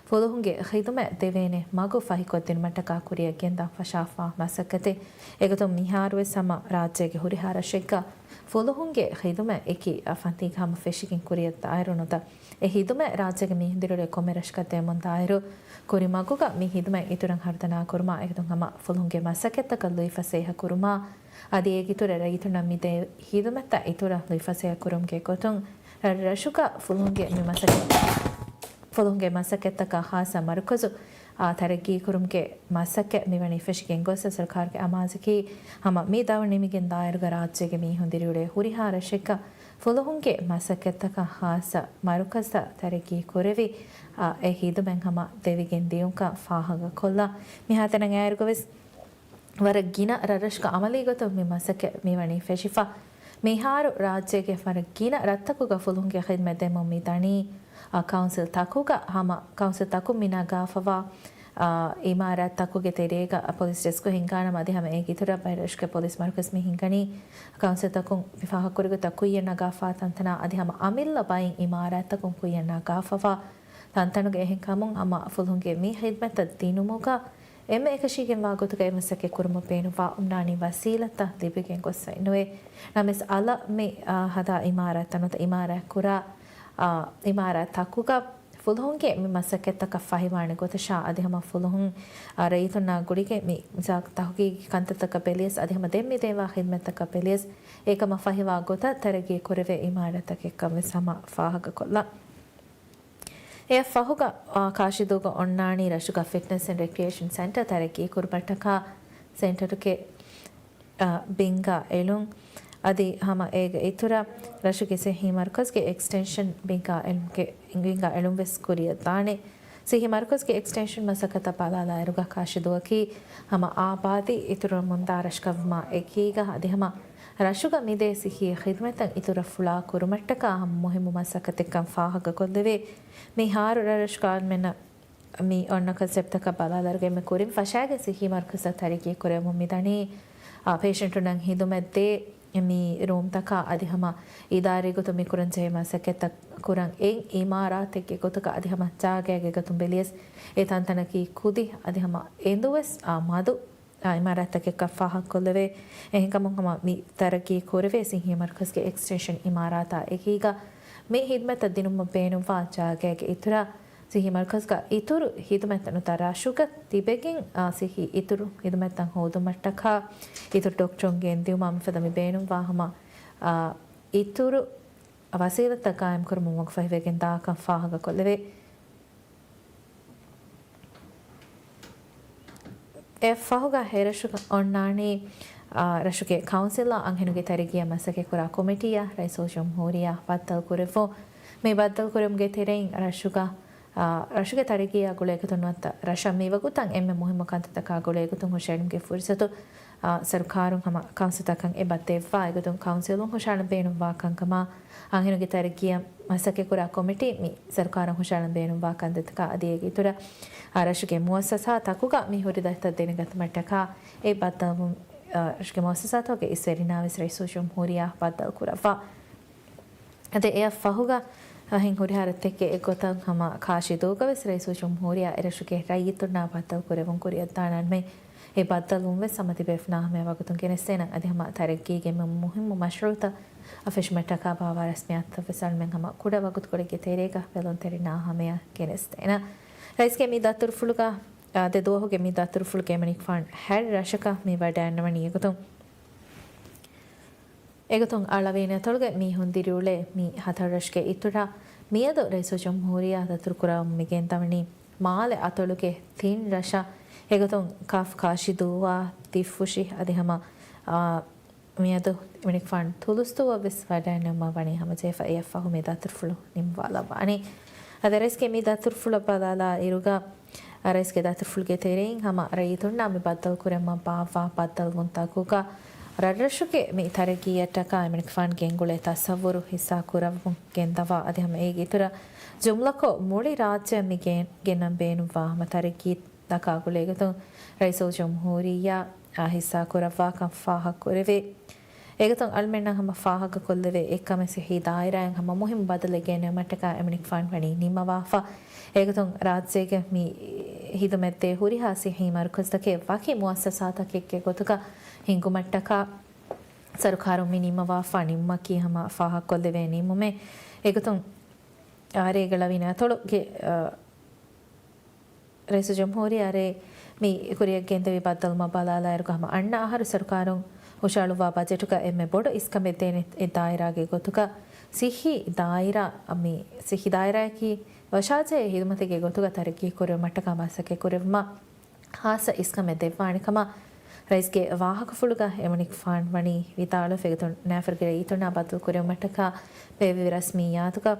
ފުލުހުންގެ ޚިދުމަތް ދެވޭނެ މަގު ފަހިކޮށްދިނުމަށްޓަކާ ކުރިޔަށް ގެންދާ ފަށާފާ މަސައްކަތެއް. އެގޮތުން މިހާރުވެސް ހަމަ ރާއްޖޭގެ ހުރިހާ ރަށެއްގަ ފުލުހުންގެ ޚިދުމަތް އެކި ފަންތީގަ ހަމަ ފެށިގެން ކުރިޔަށް ދާއިރު ނުވަތަ އެ ޚިދުމަތް ރާއްޖޭގެ މީހުން ދިރިއުޅޭ ކޮންމެ ރަށަކަށް ދޭމުން ދާއިރު، ކުރި މަގުގަ މި ޚިދުމަތް އިތުރަށް ހަރުދަނާ ކުރުމާ އެގޮތުން ހަމަ ފުލުހުންގެ މަސައްކަތްތަކަށް ލުއިފަސޭހަ ކުރުމާ، އަދި އޭގެއިތުރަށް ރައްޔިތުންނަށް މިދޭ ޚިދުމަތްތައް އިތުރަށް ލުއިފަސޭހަ ކުރުމުގެ ގޮތުން، ރަށްރަށުގަ ފުލުހުންގެ މި މަސައްކަތް، ފުލުހުންގެ މަސައްކަތްތަކަށް ޚާއްޞަ މަރުކަޒު، އާ، ތަރައްގީ ކުރުމުގެ މަސައްކަތް މިވަނީ ފެށިގެން ގޮސް، ސަރުކާރުގެ އަމާޒަކީ ހަމަ މި ދައުރު ނިމިގެން ދާއިރުގަ ރާއްޖޭގެ މީހުން ދިރިއުޅޭ ހުރިހާ ރަށެއްގަ ފުލުހުންގެ މަސައްކަތްތަކަށް ޚާއްޞަ މަރުކަޒުތައް ތަރައްގީ ކުރެވި، އާ، އެ ޚިދުމަތް ހަމަ ދެވިގެން ދިޔުންކަން ފާހަގަކޮށްލާ. މިހާތަނަށް އައިއިރުގަވެސް ވަރަށް ގިނަ ރަށްރަށުގަ އަމަލީގޮތުން މި މަސައްކަތް މިވަނީ ފެށިފަ. މިހާރު ރާއްޖޭގެ ވަރަށް ގިނަ ރަށްތަކުގަ ފުލުހުންގެ ޚިދުމަތް ދެމުން މިދަނީ، އާ، ކައުންސިލް ތަކުގަ ހަމަ ކައުންސިލް ތަކުން މި ނަގާފަވާ، އާ، އިމާރާތް ތަކުގެ ތެރޭގަ ޕޮލިސް ޑެސްކު ހިންގާނަމަ އަދި ހަމަ އޭގެ އިތުރަށް ބައެއް ރަށުގެ ޕޮލިސް މަރުކަޒް މި ހިންގަނީ. ކައުންސިލް ތަކުން މި ފާހަގަކުރި ގޮތަށް ކުއްޔަށް ނަގާފާ ތަންތަނާ އަދި ހަމަ އަމިއްލަ ބައިން އިމާރާތް ތަކުން ކުއްޔަށް ނަގާފަވާ ތަންތަނުގެ އެހެންކަމުން ހަމަ ފުލުހުންގެ މި ޚިދުމަތްތައް ދިނުމުގަ އެންމެ އެކަށީގެންވާ ގޮތުގައި މަސައްކަތް ކުރުމަށް ބޭނުންވާ އޮންނާނީ ވަސީލަތްތައް ލިބިގެން ގޮސްފައި ނުވޭ. ނަމަވެސް އަލަށް މި، އާ، ހަދާ އިމާރާތްތައް ނުވަތަ އިމާރާތް ކުރާ، އާ، އިމާރާތް ތަކުގަ ފުލުހުންގެ މި މަސައްކަތްތަކަށް ފަހިވާނެ ގޮތަށާ އަދި ހަމަ ފުލުހުން، އާ، ރައްޔިތުންނާ ގުޅިގެން މި ތަހުގީގީ ކަންތައްތަކަށް ބެލިޔަސް އަދި ހަމަ ދެން މި ދޭންވާ ޚިދުމަތްތަކަށް ބެލިޔަސް އެކަމަށް ފަހިވާ ގޮތަށް ތަރައްގީ ކުރެވޭ އިމާރާތްތަކެއްކަން ވެސް ހަމަ ފާހަގަކޮށްލާ. އެއަށް ފަހުގަ، އާ، ކާށިދޫގަ އޮންނާނީ ރަށުގަ ފިޓްނަސް އެންޑް ރެކްރިއޭޝަން ސެންޓަރ ތަރައްގީ ކުރުމަށްޓަކާ ސެންޓަރުގެ، އާ، ބިންގާ އެޅުން. އަދި ހަމަ އޭގެ އިތުރަށް ރަށުގެ ސިއްހީ މަރުކަޒުގެ އެކްސްޓެންޝަން ބިންގާ އެޅުމުގެ، ބިންގާ އެޅުން ވެސް ކުރިޔަށް ދާނެ. ސިއްހީ މަރުކަޒުގެ އެކްސްޓެންޝަން މަސައްކަތަށް ބަލާލާއިރުގަ ކާށިދޫއަކީ ހަމަ އާބާދީ އިތުރުވަމުންދާ ރަށަކަށްވުމާ އެކީގަ އަދި ހަމަ ރަށުގަ މިދޭ ސިއްހީ ޚިދުމަތްތައް އިތުރަށް ފުޅާ ކުރުމަށްޓަކާ ހަމަ މުހިއްމު މަސައްކަތެއްކަން ފާހަގަކޮށްލެވޭ. މިހާރު ރަށްރަށުގަ އަޅުމެންނަށް މި އޮންނަ ކޮންސެޕްޓަކަށް ބަލާލާއިރުގަ އެންމެ ކުރިން ފަށާގެން ސިއްހީ މަރުކަޒަށް ތަރައްގީ ކުރެވެމުން މިދަނީ، އާ، ޕޭޝަންޓުންނަށް ޚިދުމަތް ދޭ މި ރޫމްތަކާ އަދި ހަމަ އިދާރީ ގޮތުން މި ކުރަންޖެހޭ މަސައްކަތްތައް ކުރަން އެއް އިމާރާތެއްގެ ގޮތުގަ އަދި ހަމަ ޖާގައިގެ ގޮތުން ބެލިޔަސް އެ ތަންތަނަކީ ކުދި އަދި ހަމަ އެނދުވެސް، އާ، މަދު، އާ، އިމާރާތްތަކެއްކަން ފާހަގަކޮށްލެވޭ. އެހެންކަމުން ހަމަ މި ތަރައްގީ ކުރެވޭ ސިއްހީ މަރުކަޒުގެ އެކްސްޓެންޝަން އިމާރާތާ އެކީގަ މި ޚިދުމަތްތައް ދިނުމަށް ބޭނުންވާ ޖާގައިގެ އިތުރަށް ސިއްހީ މަރުކަޒުގަ އިތުރު ޚިދުމަތްތައް ނުވަތަ ރަށުގަ ތިބެގެން، އާ، ސިއްހީ އިތުރު ޚިދުމަތްތައް ހޯދުމަށްޓަކާ އިތުރު ޑޮކްޓަރުން ގެންދިއުމާ މިފަދަ މި ބޭނުންވާ ހަމަ، އާ، އިތުރު ވަސީލަތްތައް ގާއިމްކުރުމަށް ވަގުފަހިވެގެން ދާކަން ފާހަގަކޮށްލެވޭ. އެއަށް ފަހުގަ ހެރަށުގަ އޮންނާނީ، އާ، ރަށުގެ ކައުންސިލްއާ އަންހެނުގެ ތަރައްގީއަށް މަސައްކަތްކުރާ ކޮމިޓީއާ ރައީސުލްޖުމްހޫރިއްޔާ ބައްދަލުކުރެއްވުން. މި ބައްދަލުކުރުމުގެ ތެރެއިން ރަށުގަ، އާ، ރަށުގެ ތަރައްގީއާ ގުޅޭގޮތުން ނުވަތަ ރަށަށް މިވަގުތަށް އެންމެ މުހިއްމު ކަންތައްތަކާ ގުޅޭގޮތުން ހުށައެޅުމުގެ ފުރުސަތު އާ، ސަރުކާރުން ހަމަ ކައުންސިލްތަކަށް އެބަ ދެއްވާ. އެގޮތުން ކައުންސިލުން ހުށަހަޅަން ބޭނުންވާ ކަންކަމާ، އަންހެނުންގެ ތަރައްގީއަށް މަސައްކަތްކުރާ ކޮމިޓީ މި ސަރުކާރުން ހުށަހަޅަން ބޭނުންވާ ކަންތައްތަކާ އަދި އޭގެ އިތުރަށް، އާ، ރަށުގެ މުއައްސަސާ ތަކުގަ މި ހުރި ދަތިތައް ދެނެގަތުމަށްޓަކާ އެ ބައްދަލުވުން، އާ، ރަށުގެ މުއައްސަސާތަކުގެ އިސްވެރިންނާވެސް ރައީސުލްޖުމްހޫރިއްޔާ ބައްދަލު ކުރައްވާ. އަދި އެއަށް ފަހުގަ އަހެން ހުރިހާ ރަށްތަކެއް އެއްގޮތަށް ހަމަ ކާށިދޫގަވެސް ރައީސުލްޖުމްހޫރިއްޔާ އެރަށުގެ ރައްޔިތުންނާ ބައްދަލު ކުރެވުން ކުރިއަށްދާނަންމެ. އެ ބައްދަލުވުންވެސް ހަމަ ތިބޭފުޅާ ހަމަޔަށް ވަގުތުން ގެނެސްދޭނަން. އަދި ހަމަ ތަރައްގީގެ މު-، މުހިއްމު މަޝްރޫއުތައް އަށް ފެށުމަށްޓަކާ ބާވާ ރަސްމިއްޔާތުތައްވެސް އަޅުމެން ހަމަ ކުޑަ ވަގުތުކޮޅެއްގެ ތެރޭގަ ބެލުންތެރިންނާ ހަމަޔަށް ގެނެސްދޭނަން. ރައީސްގެ މި ދަތުރުފުޅުގަ، އާ، ދެ ދުވަހުގެ މި ދަތުރުފުޅުގެ އެމަނިކުފާނު ހަތް ރަށަކަށް މި ވަޑައިންނަވަނީ އެގޮތުން. އެގޮތުން އަޅަވީން އަތޮޅުގެ މީހުން ދިރިއުޅޭ މި ހަތަރު ރަށުގެ އިތުރަށް މިއަދު ރައީސުލްޖުމްހޫރިއްޔާ ދަތުރުކުރަމުން މި ގެންދަވަނީ މާލެ އަތޮޅުގެ ތިން ރަށަށް. އެގޮތުން ކާފް ކާށިދޫއާ ދިއްފުށި އަދި ހަމަ، އާ، މިއަދު އެމަނިކުފާނު ތުލުސްދޫއަށްވެސް ވަޑައިންނެވުމަށް ވަނީ ހަމަޖެހިފަ. އެއަށްފަހު މި ދަތުރުފުޅު ނިންމަވާލައްވާނީ. އަދި ރައީސްގެ މި ދަތުރުފުޅަށް ބަލާލާ އިރުގަ، ރައީސްގެ ދަތުރުފުޅުގެ ތެރެއިން ހަމަ ރައްޔިތުންނާ މި ބައްދަލުކުރެވުމަށް ބާއްވާ ބައްދަލުވުންތަކުގަ ރަށްރަށުގެ މި ތަރައްގީއަށްޓަކާ އެމަނިކުފާނު ގެންގުޅޭ ތަސައްވުރު ހިއްސާ ކުރައްވަމުން ގެންދަވާ. އަދި ހަމަ އޭގެ އިތުރަށް ޖުމްލަކޮށް މުޅި ރާއްޖެއަށް މި ގެން-، ގެންނަން ބޭނުންވާ ހަމަ ތަރައްގީތަކާ ގުޅޭގޮތުން ރައީސުލްޖުމްހޫރިއްޔާ ހިއްސާ ކުރައްވާކަން ފާހަގަކުރެވޭ. އެގޮތުން އަޅުމެންނަށް ހަމަ ފާހަގަކޮށްލެވޭ އެއްކަމެއް ސިއްހީ ދާއިރާއިން ހަމަ މުހިއްމު ބަދަލެއް ގެނެވުމަށްޓަކާ އެމަނިކުފާނު ވަނީ ނިންމަވާފަ. އެގޮތުން ރާއްޖޭގެ މި ހިދުމަތްދޭ ހުރިހާ ސިއްހީ މަރުކަޒުތަކެއް ވަކި މުއައްސަސާތަކެއްގެ ގޮތުގަ ހިންގުމަށްޓަކާ ސަރުކާރުން މި ނިންމަވާފަ ނިންމުމަކީ ހަމަ ފާހަގަކޮށްލެވޭ ނިންމުމެއް. އެގޮތުން އާރޭގެ އަޅަވީން އަތޮޅުގެ، އަ، ރައީސުލްޖުމްހޫރިއްޔާ އާރޭ މި ކުރިއަށް ގެންދެވި ބައްދަލުވުމަށް ބަލާލާއިރުގަ ހަމަ އަންނަ އަހަރު ސަރުކާރުން ހުށަހަޅުއްވާ ބަޖެޓުގަ އެންމެ ބޮޑު އިސްކަމެއް ދޭނެ އެއް ދާއިރާގެ ގޮތުގަ ސިއްހީ ދާއިރާ، މި ސިއްހީ ދާއިރާއަކީ ވަށާޖެހޭ ހިދުމަތެއްގެ ގޮތުގަ ތަރައްގީ ކުރެވުމަށްޓަކާ މަސައްކަތް ކުރެވުމަށް ޚާއްޞަ އިސްކަމެއް ދެއްވާނެ ކަމަށް ރައީސްގެ ވާހަކަފުޅުގަ އެމަނިކުފާނު ވަނީ ވިދާޅުވެފަ. އެގޮތުން ނައިފަރުގެ ރައްޔިތުންނާ ބައްދަލު ކުރެވުމަށްޓަކާ ބޭއްވި ރަސްމިއްޔާތުގަ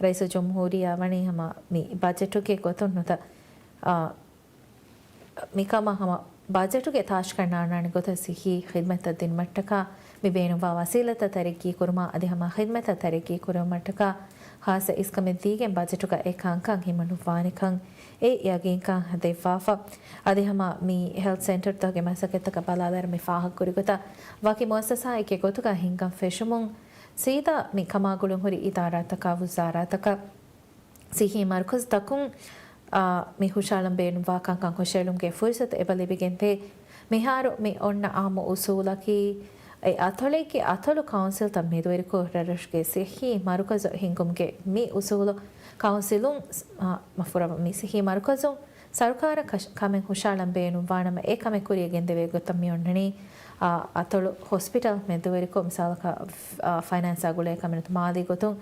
ރައީސުލްޖުމްހޫރިއްޔާ ވަނީ ހަމަ މި ބަޖެޓުގެ ގޮތުން ނުތަ، އާ، މިކަމަށް ހަމަ ބަޖެޓުގެ ތާށިކަން ނާންނާނެ ގޮތަށް ސިއްހީ ޚިދްމަތްތައް ދިނުމަށްޓަކާ މި ބޭނުންވާ ވަސީލަތްތައް ތަރައްގީ ކުރުމާ އަދި ހަމަ ޚިދްމަތްތައް ތަރައްގީ ކުރެވުމަށްޓަކާ ޚާއްޞަ އިސްކަމެއް ދީގެން ބަޖެޓުގަ އެ ކަންކަން ހިމަނުއްވާނެކަން އެ ޔަގީންކަން ދެއްވާފަ. އަދި ހަމަ މި ހެލްތް ސެންޓަރތަކުގެ މަސައްކަތްތަކަށް ބަލާލާއިރު މި ފާހަގަކުރި ގޮތަށް ވަކި މުއައްސަސާއެއްގެ ގޮތުގަ ހިންގަން ފެށުމުން ސީދާ މި ކަމާގުޅުން ހުރި އިދާރާތަކާ ވުޒާރާތަކަށް ސިއްހީ މަރުކަޒުތަކުން، އާ، މި ހުށަހަޅަން ބޭނުންވާ ކަންކަން ހުށައެޅުމުގެ ފުރުސަތު އެބަ ލިބިގެންދޭ. މިހާރު މި އޮންނަ އާއްމު އުސޫލަކީ، އެ އަތޮޅެއްގެ އަތޮޅު ކައުންސިލްތައް މެދުވެރިކޮށް ރަށްރަށުގެ ސިއްހީ މަރުކަޒު ހިންގުމުގެ މި އުސޫލު ކައުންސިލުން، އާ، މަފުރަ-، މި ސިއްހީ މަރުކަޒުން ސަރުކާރަށް ކަށް-، ކަމެއް ހުށައަޅަން ބޭނުންވާނަމަ، އެ ކަމެއް ކުރިއަށް ގެންދެވޭ ގޮތަށް މި އޮންނަނީ، އާ، އަތޮޅު ހޮސްޕިޓަލް މެދުވެރިކޮށް، މިސާލަކަށް، އާ، ފައިނޭންސާ ގުޅޭ ކަމެއް ނުވަތަ މާލީ ގޮތުން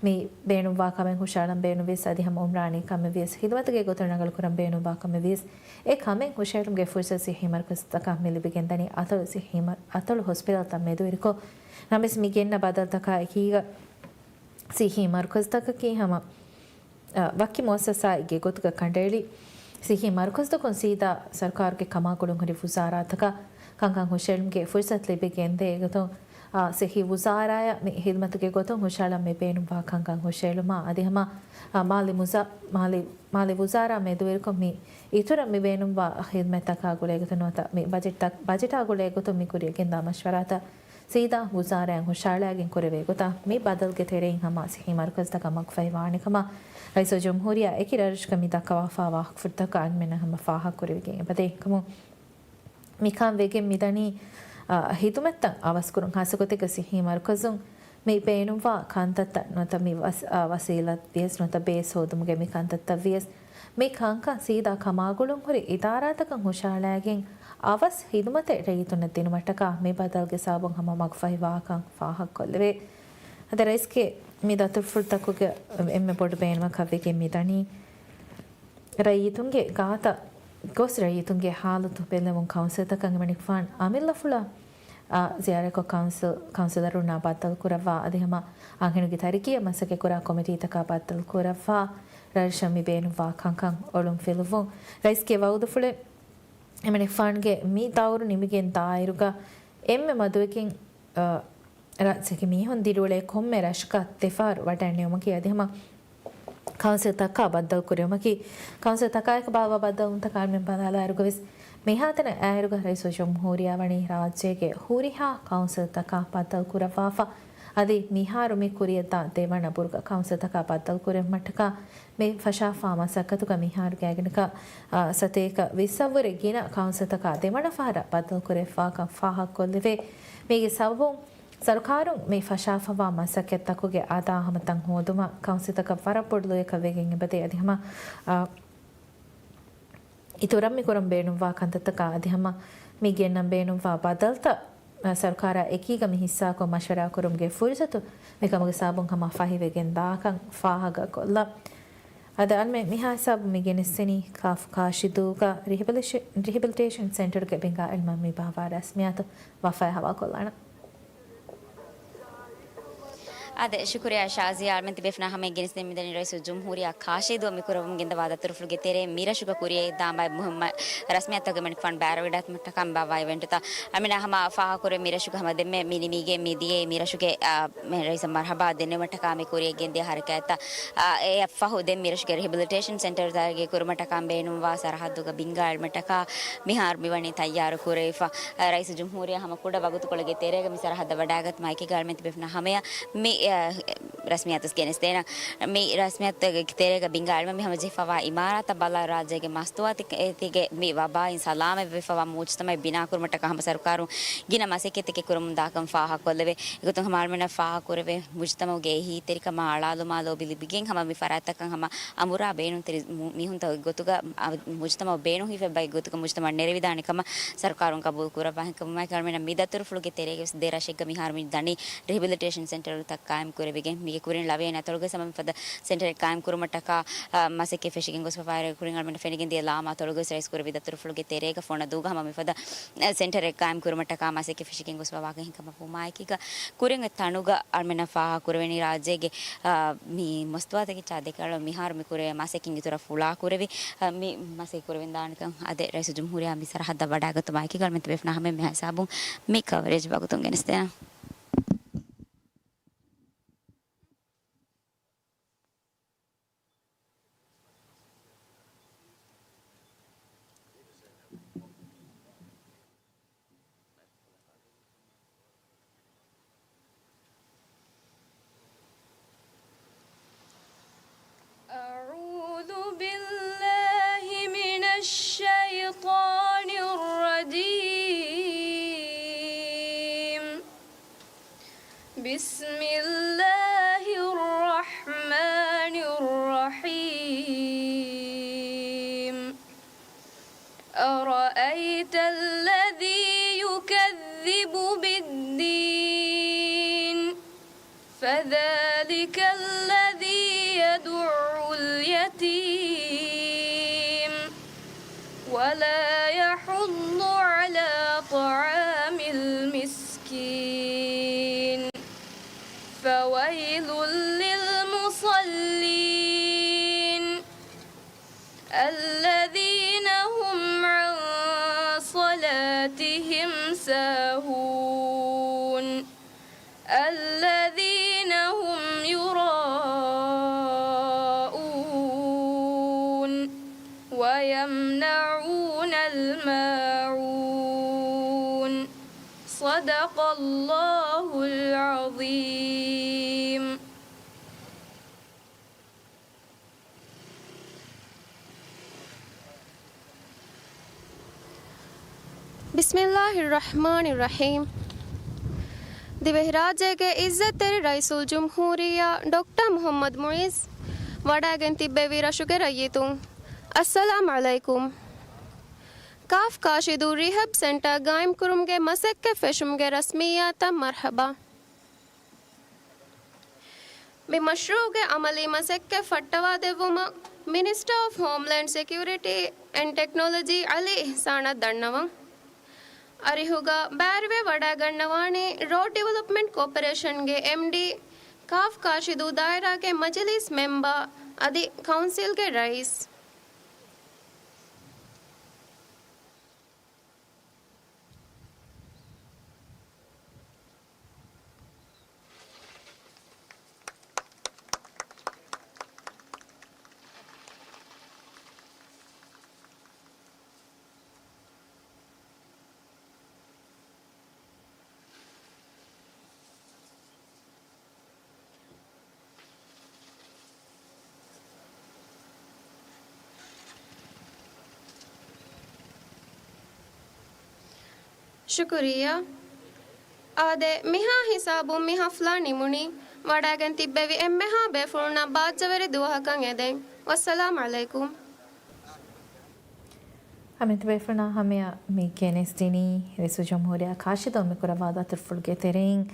މި ބޭނުންވާ ކަމެއް ހުށައަޅަން ބޭނުންވިޔަސް، އަދި ހަމަ އުމްރާނީ ކަމެއް ވިޔަސް، ހިދުމަތުގެ ގޮތުން ރަނގަޅުކުރަން ބޭނުންވާ ކަމެއް ވިޔަސް، އެ ކަމެއް ހުށައެޅުމުގެ ފުރުސަތު ސިއްހީ މަރުކަޒުތަކަށް މި ލިބިގެންދަނީ އަތޮޅު ސިއްހީ މަ-، އަތޮޅު ހޮސްޕިޓަލްތައް މެދުވެރިކޮށް. ނަމަވެސް މި ގެންނަ ބަދަލުތަކާ އެކީގަ ސިއްހީ މަރުކަޒުތަކަކީ ހަމަ އަ، ވަކި މުއައްސަސާއެއްގެ ގޮތުގަ ކަނޑައެޅި، ސިއްހީ މަރުކަޒުތަކުން ސީދާ ސަރުކާރުގެ ކަމާގުޅުން ހުރި ވުޒާރާތަކަށް ކަންކަން ހުށައެޅުމުގެ ފުރުސަތު ލިބިގެންދޭ. އެގޮތުން، އަ، ސިއްހީ ވުޒާރާއަށް މި ހިދުމަތުގެ ގޮތުން ހުށައަޅަން މި ބޭނުންވާ ކަންކަން ހުށައެޅުމާ އަދި ހަމަ، އަ، މާލީ މުޒާ-، މާލީ، މާލީ ވުޒާރާ މެދުވެރިކޮށް މި އިތުރަށް މި ބޭނުންވާ ހިދުމަތްތަކާ ގުޅޭގޮތުން ނުވަތަ މި ބަޖެޓްތައް-، ބަޖެޓާ ގުޅޭގޮތުން މި ކުރިއަށް ގެންދާ މަޝްވަރާތައް ސީދާ ވުޒާރާއިން ހުށައަޅާގެން ކުރެވޭ ގޮތަށް މި ބަދަލުގެ ތެރެއިން ހަމަ ސިއްހީ މަރުކަޒުތަކަށް މަގުފަހިވާނެ ކަމަށް ރައީސުލްޖުމްހޫރިއްޔާ އެކި ރަށްރަށަކަށް މި ދައްކަވާފާ ވާހަކަފުޅުތަކަށް އަންމެނަށް ހަމަ ފާހަގަކުރެވިގެން އެބަދޭ ކަމުން. މިކަން ވެގެން މިދަނީ، އަ، ހިދުމަތްތައް އަވަސްކުރުން ހާއްސަގޮތެއްގަ ސިއްހީ މަރުކަޒުން މި ބޭނުންވާ ކަންތައްތައް ނުވަތަ މި ވަސް-، އަ، ވަސީލަތް ވިޔަސް ނުވަތަ ބޭސް ހޯދުމުގެ މި ކަންތައްތައް ވިޔަސް މި ކަންކަން ސީދާ ކަމާގުޅުން ހުރި އިދާރާތަކަށް ހުށައަޅާގެން އަވަސް ހިދުމަތެއް ރައްޔިތުންނަށް ދިނުމަށްޓަކާ މި ބަދަލުގެ ސަބަބުން ހަމަ މަގުފަހިވާކަން ފާހަގަކޮށްލެވޭ. އަދި ރައީސްގެ މި ދަތުރުފުޅުތަކުގެ އެންމެ ބޮޑު ބޭނުމަކަށް ވެގެން މިދަނީ، ރައްޔިތުންގެ ގާތަށް ގޮސް ރައްޔިތުންގެ ހާލަތު ބެލެވުން ކައުންސިލްތަކަށް އެމަނިކުފާން އަމިއްލަފުޅަށް، އާ، ޒިޔާރަތްކޮށް ކައުންސިލް، ކައުންސިލަރުންނާ ބައްދަލުކުރައްވާ އަދި ހަމަ އަންހެނުންގެ ތަރައްގީއަށް މަސައްކަތްކުރާ ކޮމިޓީތަކާ ބައްދަލުކުރައްވާ ރަށްރަށަށް މި ބޭނުންވާ ކަންކަން އޮޅުންފިލުއްވުން. ރައީސްގެ ވައުދުފުޅެއް އެމަނިކުފާނުގެ މި ދައުރު ނިމިގެން ދާއިރުގަ އެންމެ މަދުވެގެން، އަ، ރާއްޖޭގެ މީހުން ދިރިއުޅޭ ކޮންމެ ރަށަކަށް ދެފަހަރު ވަޑައިންނެވުމަކީ އަދި ހަމަ ކައުންސިލްތަކާ ބައްދަލުކުރެވުމަކީ. ކައުންސިލްތަކާއެކު ބާއްވާ ބައްދަލުވުންތައް އަޅުމެން ބަލާލާއިރުގަވެސް މިހާތަނަށް އައިއިރުގަ ރައީސުލްޖުމްހޫރިއްޔާ ވަނީ ރާއްޖޭގެ ހުރިހާ ކައުންސިލްތަކާ ބައްދަލުކުރައްވާފަ. އަދި މިހާރު މި ކުރިޔަށްދާ ދެވަނަ ބުރުގަ ކައުންސިލްތަކާ ބައްދަލުކުރެއްވުމަށްޓަކާ މި ފަށާފާ މަސައްކަތުގަ މިހާރު ގާތްގަނޑަކަށް، އާ، ސަތޭކަ ވިއްސަށްވުރެ ގިނަ ކައުންސިލްތަކާ ދެވަނަ ފަހަރަށް ބައްދަލުކުރެވިފާކަން ފާހަގަކޮށްލެވޭ. މީގެ ސަބަބުން ސަރުކާރުން މި ފަށާފަވާ މަސައްކަތްތަކުގެ އަދާ ހަމަތައް ހޯދުމަށް ކައުންސިލްތަކަށް ވަރަށް ބޮޑު ލުޔަކަށް ވެގެން އެބަދޭ. އަދި ހަމަ، އާ، އިތުރަށް މި ކުރަން ބޭނުންވާ ކަންތައްތަކާ އަދި ހަމަ މި ގެންނަން ބޭނުންވާ ބަދަލުތައް، އަ، ސަރުކާރާ އެކީގަ މި ހިއްސާކޮށް މަޝްވަރާ ކުރުމުގެ ފުރުސަތު މިކަމުގެ ސަބަބުން ހަމަ ފަހިވެގެން ދާކަން ފާހަގަކޮށްލަން. އަދި އަޅުމެން މިހާ ހިސާބުން މި ގެނެސްދެނީ ކާފް ކާށިދޫގަ ރިހެބިލިޝ-، ރިހެބިލިޓޭޝަން ސެންޓަރުގެ ބިންގާ އިލްމަށް މި ބާއްވާ ރަސްމިއްޔާތު ވަފާއަށް ހަވާލުކޮށްލާނަން. އާދެ، ޝުކުރިއްޔާ ޝާޒިޔާ. އަޅުމެން ތިބޭފުޅުންނާ ހަމައަށް ގެނެސްދޭން މިދަނީ ރައީސުލްޖުމްހޫރިއްޔާ ކާށިދޫ މި ކުރައްވަމުން ގެންދަވާ ދަތުރުފުޅުގެ ތެރޭ މިރަށުގަ ކުރިޔަށްދާން ބައި މުހިއްމު ރަސްމިއްޔާތަކުގެ މަނިކުފާނު ބައިވެރިވެވަޑައިގަތުމަށްޓަކާ މި ބާއްވާ އިވެންޓުތައް. އަޅުމެންނާ ހަމަ ފާހަގަކުރެއްވި މިރަށުގަ ހަމަ ދެންމެ މި ނިމިގެން މި ދިޔައީ މިރަށުގެ، އާ، މި ރައީސަށް މަރުހަބާ ދެންނެވުމަށްޓަކާ މި ކުރިޔަށް ގެންދިޔަ ހަރަކާތްތައް. އާ، އެއަށްފަހު ދެން މިރަށުގެ ރިހެބިލިޓޭޝަން ސެންޓަރު ތަރައްގީ ކުރުމަށްޓަކާ ބޭނުންވާ ސަރަހައްދުގަ ބިންގާ އެޅުމަށްޓަކާ މިހާރު މިވަނީ ތައްޔާރު ކުރެވިފަ. ރައީސުލްޖުމްހޫރިއްޔާ ހަމަ ކުޑަ ވަގުތުކޮޅެއްގެ ތެރޭގަ މި ސަރަހައްދަށް ވަޑައިގަތުމާ އެކީގަ އަޅުމެން ތިބޭފުޅުންނާ ހަމަޔަށް މި، އަ، ރަސްމިއްޔާތު ގެނެސްދޭނަން. މި ރަސްމިއްޔާތުގެ ތެރޭގަ ބިންގާ އެޅުމަށް މި ހަމަޖެހިފަވާ އިމާރާތަށް ބަލާ ރާއްޖޭގެ މަސްތުވާތި އޭތިގެ މި ވަބާއިން ސަލާމަތްވެފަވާ މުޖުތަމައެއް ބިނާކުރުމަށްޓަކާ ހަމަ ސަރުކާރުން ގިނަ މަސައްކަތްތަކެއް ކުރަމުން ދާކަން ފާހަގަކޮށްލެވޭ. އެގޮތުން ހަމަ އަޅުމެންނަށް ފާހަގަކުރެވޭ މުޖުތަމައުގެ އެހީތެރިކަމާ އަޅާލުމާ ލޯބި ލިބިގެން ހަމަ މި ފަރާތްތަކަށް ހަމަ އަނބުރާ ބޭނުންތެރި މު-، މީހުންތަކުގެ ގޮތުގަ އަ-، މުޖުތަމައު ބޭނުންހިފެއްބައި ގޮތުގަ މުޖުތަމައަށް ނެރެވިދާނެ ކަމަށް ސަރުކާރުން ގަބޫލު ކުރައްވާހެން ކަމުމާއެކު އަޅުމެންނަށް މި ދަތުރުފުޅުގެ ތެރޭގަވެސް ދެ ރަށެއްގަ މިހާރު މި ދަނީ ރިހެބިލިޓޭޝަން ސެންޓަރުތައް ޤާއިމް ކުރެވިގެން. މީގެ ކުރިން ލަވަޔަށް އަތޮޅުގަވެސް ހަމަ މިފަދަ ސެންޓަރެއް ޤާއިމް ކުރުމަށްޓަކާ، އަ، މަސައްކަތް ފެށިގެން ގޮސްފަވާއިރު ކުރިން އަޅުމެންނަށް ފެނިގެންދިޔަ ލާމާ އަތޮޅުގަވެސް ރައީސް ކުރެއްވި ދަތުރުފުޅުގެ ތެރޭގަ ފޮނަދޫގަ ހަމަ މިފަދަ ސެންޓަރެއް ޤާއިމް ކުރުމަށްޓަކާ މަސައްކަތް ފެށިގެން ގޮސްފަވާކަން ހިނގަމަ ވުމާއެކީގަ ކުރިން އެ ތަނުގަ އަޅުމެންނަށް ފާހަގަކުރެވެނީ ރާއްޖޭގެ، އާ، މި މަސްތުވާތަކެއްޗާ ދެކެ އަޅު މިހާރު މި ކުރެވޭ މަސައްކަތް އިތުރަށް ފުޅާކުރެވި، އާ، މި މަސައްކަތް ކުރެވެންދާނެކަން އާދެ، ރައީސުލްޖުމްހޫރިއްޔާ މި ސަރަހައްދަށް ވަޑައިގަތުމާއެކީގަ އަޅުމެން ތިބޭފުޅުންނާ ހަމައަށް މިހާ ހިސާބުން މި ކަވަރޭޖް ވަގުތުން ގެނެސްދޭނަން. أعوذ بالله من الشيطان الرجيم. بسم الله الرحمن الرحيم. أرأيت الذي يكذب بالدين فذلك الذي يدع اليتيم ولا يحض على طعام المسكين فويل للمصلين الذين هم عن صلاتهم ساهون الذين هم يراءون ويمنعون الماعون صدق الله العظيم. ބިސްމިއްލާހިއްރަޙްމާނިއްރަޙީމް. ދިވެހިރާއްޖޭގެ އިއްޒަތްތެރި ރައީސުލްޖުމްހޫރިއްޔާ ޑޮކްޓަރ މުޙައްމަދު މުޢިއްޒު ވަޑައިގެން ތިއްބެވި ރަށުގެ ރައްޔިތުން، އައްސަލާމް ޢަލައިކުމް. ކާފް ކާށިދޫ ރިހެބް ސެންޓަރ ގާއިމްކުރުމުގެ މަސައްކަތް ފެށުމުގެ ރަސްމިއްޔާތަށް މަރްޙަބާ. މި މަޝްރޫޢުގެ ޢަމަލީ މަސައްކަތް ފައްޓަވާދެއްވުމަށް މިނިސްޓަރ އޮފް ހޯމްލޭންޑް ސެކިއުރިޓީ އެންޑް ޓެކްނޮލޮޖީ ޢަލީ އިޙްސާނަށް ދަންނަވަން. އަރިހުގަ ބައިވެރިވެ ވަޑައިގަންނަވާނީ ރޯޑް ޑިވެލޮޕްމަންޓް ކޯޕަރޭޝަންގެ އެމްޑީ، ކާފް ކާށިދޫ ދާއިރާގެ މަޖިލީސް މެމްބަރ އަދި ކައުންސިލްގެ ރައީސް. ޝުކުރިއްޔާ. އާދެ، މިހާ ހިސާބުން މި ހަފްލާ ނިމުނީ. ވަޑައިގެން ތިއްބެވި އެންމެހާ ބޭފުޅުންނަށް ބާއްޖަވެރި ދުވަހަކަށް އެދެން. ވައްސަލާމް ޢަލައިކުމް. އަމިއްލަ ބޭފުޅުންނާ ހަމަޔަށް މި ގެނެސްދިނީ ރައީސުލްޖުމްހޫރިއްޔާ ކާށިދޫ މި ކުރައްވާ ދަތުރުފުޅުގެ ތެރެއިން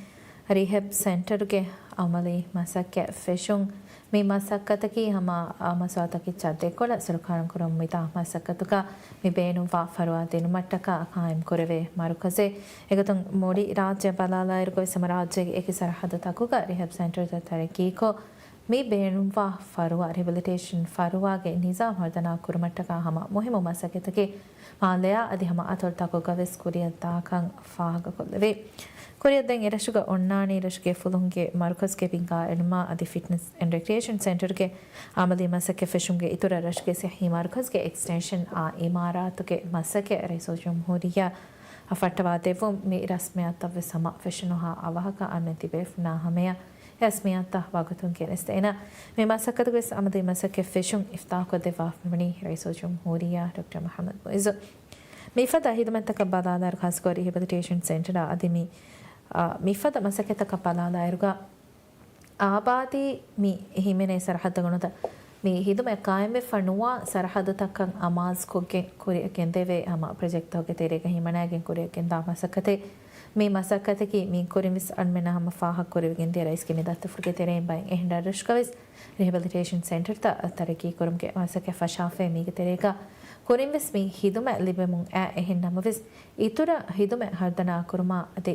ރިހެބް ސެންޓަރުގެ އަމަލީ މަސައްކަތް ފެށުން. މި މަސައްކަތަކީ ހަމަ މަސްވާތަކެއްޗާ ދެކޮޅަށް ސަރުކާރުން ކުރަމުން ވިދާ މަސައްކަތުގަ މި ބޭނުންވާ ފަރުވާ ދިނުމަށްޓަކާ ޤާއިމް ކުރެވޭ މަރުކަޒެއް. އެގޮތުން މުޅި ރާއްޖެ ބަލާލާއިރުގައި ހަމަ ރާއްޖޭގެ އެކި ސަރަހައްދުތަކުގަ ރިހެބް ސެންޓަރުތައް ތަރައްޤީކޮށް، މި ބޭނުންވާ ފަރުވާ، ރިހެބިލިޓޭޝަން ފަރުވާގެ ނިޒާމް ހަރުދަނާ ކުރުމަށްޓަކާ ހަމަ މުހިއްމު މަސައްކަތަކެއް މާލެއާ އަދި ހަމަ އަތޮޅުތަކުގަވެސް ކުރިއަށްދާކަން ފާހަގަކޮށްލެވޭ. ކުރިއަށްދޭން އެރަށުގަ އޮންނާނީ ރަށުގެ ފުލުހުންގެ މަރުކަޒުގެ ބިންގާ އެޅުމާ އަދި ފިޓްނަސް އެންޑް ރެކްރިއޭޝަން ސެންޓަރުގެ އަމަލީ މަސައްކަތް ފެށުމުގެ އިތުރަށް ރަށުގެ ޞިއްޙީ މަރުކަޒުގެ އެކްސްޓެންޝަން އާ އިމާރާތުގެ މަސައްކަތް ރައީސުލްޖުމްހޫރިއްޔާ އަށް ފައްޓަވާދެއްވުން. މި ރަސްމިއްޔާތުތައްވެސް ހަމަ ފެށުނުހާ އަވަހަކަށް އަންނަ ތިބޭފުޅުންނާ ހަމަޔަށް ރަސްމިއްޔާތުތައް ވަގުތުން ގެނެސްދޭނަން. މި މަސައްކަތުގެ ވެސް އަމަލީ މަސައްކަތް ފެށުން އިފްތާޙުކޮށްދެއްވާފައިވަނީ ރައީސުލްޖުމްހޫރިއްޔާ ޑޮކްޓަރ މުޙައްމަދު މުޢިއްޒު. މިފަދަ ހިދުމަތްތަކަށް ބަލާލާއިރު، ޚާއްޞަކޮށް ރިހެބިލިޓޭޝަން ސެންޓަރާ އަދި މި، އާ، މިފަދަ މަސައްކަތްތަކަށް ބަލާލާއިރުގަ، އާބާދީ މި ހިމެނޭ ސަރަހައްދުގަ ނުވަތަ މި ހިދުމަތް ޤާއިމްވެފަ ނުވާ ސަރަހައްދުތަކަށް އަމާޒުކޮށްގެން ކުރިއަށް ގެންދެވޭ ހަމަ ޕްރޮޖެކްޓްތަކުގެ ތެރޭގަ ހިމަނައިގެން ކުރިއަށް ގެންދާ މަސައްކަތެއް. މި މަސައްކަތަކީ މި ކުރިން ވެސް އަޅުމެންނަށް ހަމަ ފާހަގަކުރެވިގެންދިޔަ ރައީސްގެ މި ދަތުރުފުޅުގެ ތެރެއިން ބައެއް އެހެން ރަށްރަށުގަވެސް ރިހެބިލިޓޭޝަން ސެންޓަރުތައް ތަރައްޤީކުރުމުގެ މަސައްކަތް ފަށާފައި. މީގެ ތެރޭގަ ކުރިން ވެސް މި ހިދުމަތް ލިބެމުން އައި އެހެން ނަމަވެސް، އިތުރަށް ހިދުމަތް ހަރުދަނާ ކުރުމާ އަދި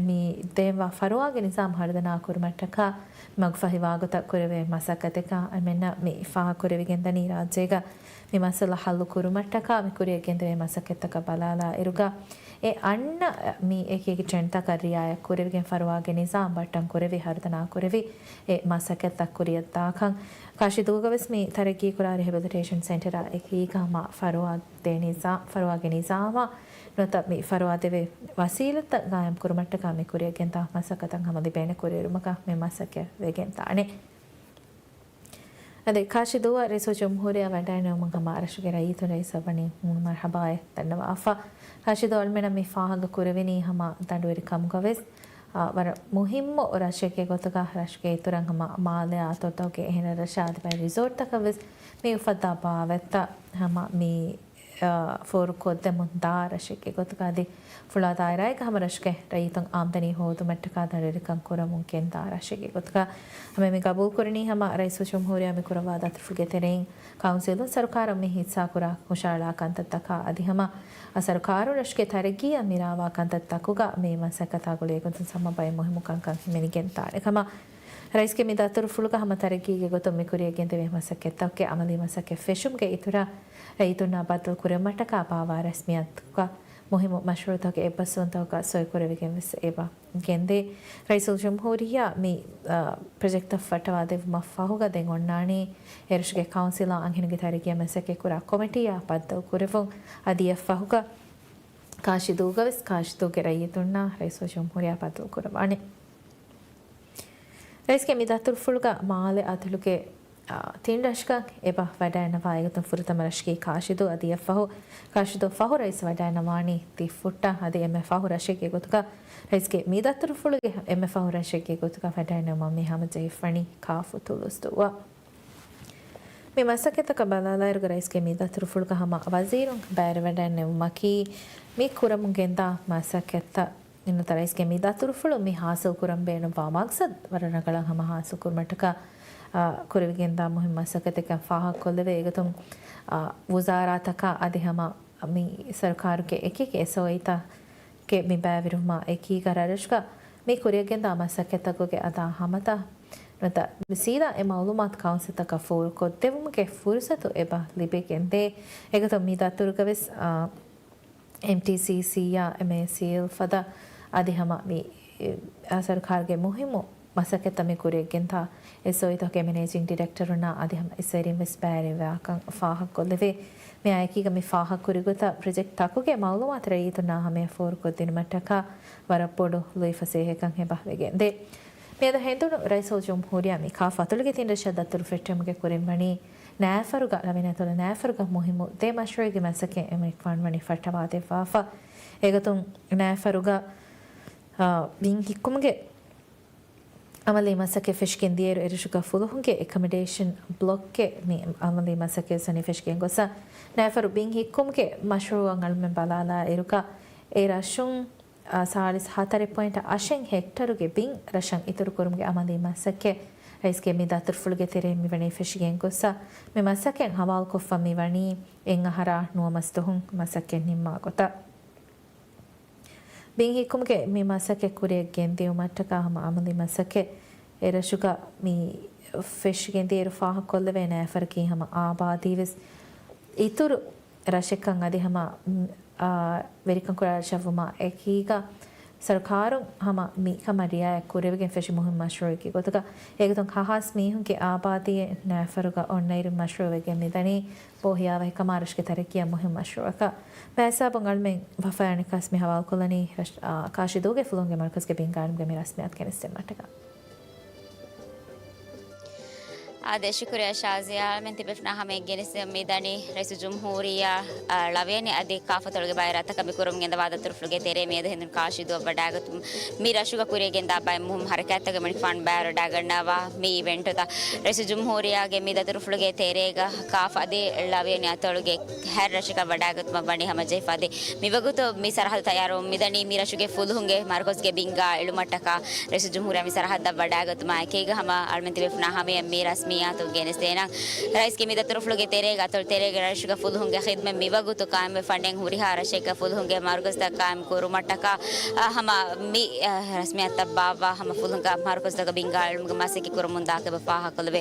މި ދޭންވާ ފަރުވާގެ ނިޒާމް ހަރުދަނާ ކުރުމަށްޓަކާ މަގުފަހިވާގޮތަށް ކުރެވޭ މަސައްކަތެއްކަން އަޅުމެންނަށް މި ފާހަގަކުރެވިގެންދަނީ. ރާއްޖޭގަ މި މައްސަލަ ހައްލު ކުރުމަށްޓަކާ މި ކުރިއަށް ގެންދެވޭ މަސައްކަތްތަކަށް ބަލާލާއިރުގަ، އެ އަންނަ މި އެކިއެކި ޓްރެންޑްތަކަށް ރިއާޔަތް ކުރެވިގެން ފަރުވާގެ ނިޒާމް ބައްޓަން ކުރެވި ހަރުދަނާ ކުރެވި އެ މަސައްކަތްތައް ކުރިއަށްދާކަން. ކާށިދޫގަވެސް މި ތަރައްޤީކުރާ ރިހެބިލިޓޭޝަން ސެންޓަރާ އެކީގަ ހަމަ ފަރުވާ ދޭ ނިޒާ-، ފަރުވާގެ ނިޒާމާ ނުވަތަ މި ފަރުވާ ދެވޭ ވަސީލަތްތައް ގާއިމް ކުރުމަށްޓަކާ މި ކުރިއަށް ގެންދާ މަސައްކަތަށް ހަމަ ލިބޭނެ ކުރިއެރުމަކަށް މި މަސައްކަތް ވެގެންދާނެ. އަދި ކާށިދޫއަށް ރައީސުލްޖުމްހޫރިއްޔާ ވަޑައިނެވުމުން ހަމަ ރަށުގެ ރައްޔިތުން ރައީސަށް ވަނީ މޫނު މަރްޙަބާއެއް ދަންނަވާފަ. ކާށިދޫ އަޅުމެނަށް މި ފާހަގަ ކުރެވެނީ ހަމަ ދަނޑުވެރި ކަމުގަވެސް، އާ، ވަރަށް މުހިއްމު ރަށެއްގެ ގޮތުގަ ރަށުގެ އިތުރަށް ހަމަ މާލެއާ އަތޮޅުތަކުގެ އެހެން ރަށާ އަދި ބައެއް ރިސޯޓްތަކަށް ވެސް މި އުފައްދާ ބާވަތްތައް ހަމަ މި އާ، ފޯރުކޮށްދެމުން ދާ ރަށެއްގެ ގޮތުގަ އަދި ފުޅާ ދާއިރާއެއްގަ ހަމަ ރަށުގެ ރައްޔިތުން އާމްދަނީ ހޯދުމަށްޓަކާ ދަނޑުވެރިކަން ކުރަމުން ގެންދާ ރަށެއްގެ ގޮތުގަ ހަމަ މި ގަބޫލުކުރަނީ ހަމަ ރައީސުލްޖުމްހޫރިއްޔާ މި ކުރައްވާ ދަތުރުފުޅުގެ ތެރެއިން ކައުންސިލުން ސަރުކާރަށް މި ހިއްސާކުރާ ހުށައަޅާ ކަންތައްތަކާ އަދި ހަމަ އަ، ސަރުކާރުން ރަށުގެ ތަރައްގީއަށް މިރާވާ ކަންތައްތަކުގަ މި މަސައްކަތާ ގުޅޭ ގޮތުން ހަމަ ބައެއް މުހިއްމު ކަންކަން ހިމެނިގެން ދާނެ ކަމަށް ރައީސްގެ މި ދަތުރުފުޅުގަ ހަމަ ތަރައްގީގެ ގޮތުން މި ކުރިއަށް ގެންދެވޭ މަސައްކަތްތަކުގެ އަމަލީ މަސައްކަތް ފެށުމުގެ އިތުރަށް ރައްޔިތުންނާ ބައްދަލު ކުރެވުމަށްޓަކާ ބާވާ ރަސްމިއްޔާތުގަ މުހިއްމު މަޝްރޫއުތަކުގެ އެއްބަސްވުންތަކުގަ ސޮއިކުރެވިގެން ވެސް އެބަ ގެންދޭ. ރައީސުލްޖުމްހޫރިއްޔާ މި، އާ، ޕްރޮޖެކްޓްތައް ފައްޓަވާ ދެއްވުމަށް ފަހުގަ ދެން އޮންނާނީ އެރަށުގެ ކައުންސިލާ އަންހެނުންގެ ތަރައްގީއަށް މަސައްކަތްކުރާ ކޮމިޓީއާ ބައްދަލު ކުރެވުން. އަދި އެއަށްފަހުގަ ކާށިދޫގަވެސް ކާށިދޫގެ ރައްޔިތުންނާ ރައީސުލްޖުމްހޫރިއްޔާ ބައްދަލު ކުރައްވާނެ. ރައީސްގެ މި ދަތުރުފުޅުގަ މާލެ އަތޮޅުގެ، އާ، ތިން ރަށްކަން އެބަ ވަޑައިނަވާ އެގޮތުން ފުރަތަމަ ރަށަކީ ކާށިދޫ. އަދި އެއަށްފަހު ކާށިދޫ ފަހު ރައީސް ވަޑައިނަވާނީ ތިއްފުއްޓަށް. އަދި އެންމެ ފަހު ރަށެއްގެ ގޮތުގަ ރައީސްގެ މި ދަތުރުފުޅުގެ އެންމެ ފަހު ރަށެއްގެ ގޮތުގަ ވަޑައިނެވުމަށް މި ހަމަޖެހިފަނީ ކާފު ތުޅުސްދުއްވާ. މި މަސައްކަތްތަކަށް ބަލާލާއިރުގަ ރައީސްގެ މި ދަތުރުފުޅުގަ ހަމަ ވަޒީރުން ބައިވެރިވަޑައިނެވުމަކީ މި ކުރަމުން ގެންދާ މަސައްކަތްތައް. ނުވަތަ ރައީސްގެ މި ދަތުރުފުޅު މި ހާސިލް ކުރަން ބޭނުންވާ މަގްސަދު ވަރަށް ރަނގަޅަށް ހަމަ ހާސިލް ކުރުމަށްޓަކާ، އާ، ކުރެވިގެންދާ މުހިންމު މަސައްކަތެއްކަން ފާހަގަކޮށްލެވޭ. އެގޮތުން، އާ، ވުޒާރާތަކާ އަދި ހަމަ މި ސަރުކާރުގެ އެކިއެކި އެސްއޯއީތަކެއް މި ބައިވެރިވުމާ އެކީގަ ރަށްރަށުގަ މި ކުރިއަށްގެންދާ މަސައްކަތްތަކުގެ އަދާ ހަމަތައް ނުވަތަ ސީދާ އެ މައުލޫމާތު ކައުންސިލްތަކަށް ފޯރުކޮށްދެވުމުގެ ފުރުސަތު އެބަ ލިބިގެންދޭ. އެގޮތުން މި ދަތުރުގަވެސް، އާ، އެމްޓީސީސީއާ އެމްއޭސީއެލް ފަދަ އަދި ހަމަ މި، އާ، ސަރުކާރުގެ މުހިންމު މަސައްކަތްތައް މި ކުރިއަށްގެންދާ އެސްއޯއީތަކުގެ މެނޭޖިން ޑިރެކްޓަރުންނާ އަދި ހަމަ އެއްސެރިން ވެސް ބައިވެރިވާކަން ފާހަގަކޮށްލެވޭ. މިއާއެކީގަ މި ފާހަގަކުރި ގޮތަށް ޕްރޮޖެކްޓްތަކުގެ މައުލޫމާތު ރައްޔިތުންނާ ހަމަޔަށް ފޯރުކޮށްދިނުމަށްޓަކާ ވަރަށް ބޮޑު ލުއިފަސޭހައެއްކަން އެބަ ވެގެންދޭ. މިއަދު ހެނދުނު ރައީސުލްޖުމްހޫރިއްޔާ މި ކާފަތުޅުގެ ތިން ރަށަށް ދަތުރު ފެއްޓުމުގެ ކުރިން ވަނީ ނައިފަރުގަ، ޅަވިން އަތޮޅު ނައިފަރުގަ މުހިންމު ދެ މަޝްރޫއެއްގެ މަސައްކަތް އެމަނިކުފާނު ވަނީ ފައްޓަވާދެއްވާފަ. އެގޮތުން ނައިފަރުގަ، އާ، ބިން ހިއްކުމުގެ އަމަލީ މަސައްކަތް ފެށިގެން ދިޔައިރު އެރަށުގަ ފުލުހުންގެ އެކަމިޑޭޝަން ބްލޮކްގެ މި އަމަލީ މަސައްކަތް ވެސް ވަނީ ފެށިގެން ގޮސް، ނައިފަރު ބިން ހިއްކުމުގެ މަޝްރޫއަށް އަޅުމެން ބަލާލާ އިރުގަ އެ ރަށުން، އާ، ސާޅީސް ހަތަރެއް ޕޮއިންޓް އަށެއް ހެކްޓަރުގެ ބިން ރަށަށް އިތުރު ކުރުމުގެ އަމަލީ މަސައްކަތް ރައީސްގެ މި ދަތުރުފުޅުގެ ތެރެއިން މި ވަނީ ފެށިގެން ގޮސް، މި މަސައްކަތް ހަވާލުކޮށްފަ މި ވަނީ އެއް އަހަރާ ނުވަ މަސް ދުވަހުން މަސައްކަތް ނިންމާ ގޮތަށް. ބިން ހިއްކުމުގެ މި މަސައްކަތް ކުރިއަށް ގެންދިއުމަށްޓަކާ ހަމަ އަމަލީ މަސައްކަތް އެ ރަށުގަ މި ފެށިގެންދިޔައިރު ފާހަގަކޮށްލެވޭ ނައިފަރަކީ ހަމަ އާބާދީ ވެސް އިތުރު ރަށެއްކަން އަދި ހަމަ، އާ، ވެރިކަން ކުރާ ރަށަށްވުމާ އެކީގަ ސަރުކާރުން ހަމަ މިކަމަށް ރިއާޔަތް ކުރެވިގެން ފެށި މުހިންމު މަޝްރޫއެއްގެ ގޮތުގަ އެގޮތުން ހަ ހާސް މީހުންގެ އާބާދީއެއް ނައިފަރުގަ އޮންނައިރު މަޝްރޫއަށް ވެގެން މިދަނީ ބޯ ހިޔާވަހި ކަމާ ރަށުގެ ތަރައްޤީއަށް މުހިންމު މަޝްރޫއަކަށް. މިހިސާބުން އަޅުމެން ވަފާއާ ނިކާސް މި ހަވާލުކޮށްލަނީ ރަށް-، އާ، ކާށިދޫގެ ފުލުހުންގެ މަރުކަޒުގެ ބިން ގާއިމުގެ މި ރަސްމިއްޔާތު ގެނެސްދިނުމަށްޓަކާ. އާދެ، ޝުކުރިއްޔާ ޝާޒިޔާ. އަޅުމެން ތިބޭފުޅުންނާ ހަމައަށް ގެނެސްދިނުމަށް މިދަނީ ރައީސުލްޖުމްހޫރިއްޔާ، އާ، ޅަވިޔަނި އަދި ކާފަތޮޅުގެ ބައެއް ރަށްތަކަށް މި ކުރަމުން ގެންދަވާ ދަތުރުފުޅުގެ ތެރޭ މިއަދު ހިނދުން ކާށިދޫއަށް ވަޑާގަތުމުން މި ރަށުގަ ކުރިއަށް ގެންދާ ބައެއް މުހިންމު ހަރަކާތްތަކެއް މިނިކުފާނު ބައިވެރިވެވަޑައިގަންނަވާ މި އިވެންޓުތައް ރައީސުލްޖުމްހޫރިއްޔާގެ މި ދަތުރުފުޅުގެ ތެރޭގަ ކާފަ އަދި ޅަވިޔަނި އަތޮޅުގެ ހައެއް ރަށަކަށް ވަޑާގަތުމަށް ވަނީ ހަމަޖެހިފަ އަދި މިވަގުތު މި ސަރަހައްދު ތައްޔާރުވަމުން މިދަނީ މި ރަށުގެ ފުލުހުންގެ މަރުކަޒުގެ ބިން ގާއިމުކުރުމަށްޓަކާ ރައީސުލްޖުމްހޫރިއްޔާ މި ސަރަހައްދަށް ވަޑާގަތުމާ އެކީގަ ހަމަ އަޅުމެން ތިބޭފުޅުންނާ ހަމައަށް މި ރަސްމިއްޔާތު ގެނެސްދޭނަން. ރައީސްގެ މި ދަތުރުފުޅުގެ ތެރޭގަ އަތޮޅު ތެރޭގެ ރަށުގަ ފުލުހުންގެ ޚިދްމަތް މިވަގުތު ޤާއިމްވެފަ ނެތް ހުރިހާ ރަށެއްގަ ފުލުހުންގެ މަރުކަޒުތައް ޤާއިމް ކުރުމަށްޓަކާ، އަ، ހަމަ މި، އަ، ރަސްމިއްޔާތުތައް ބާއްވާ ހަމަ ފުލުހުންގެ މަރުކަޒުތަކަށް ބިން ގާއިމުކުރުމުގެ މަސައްކަތް ކުރަމުން ދާކަށް ފާހަގަކޮށްލެވޭ.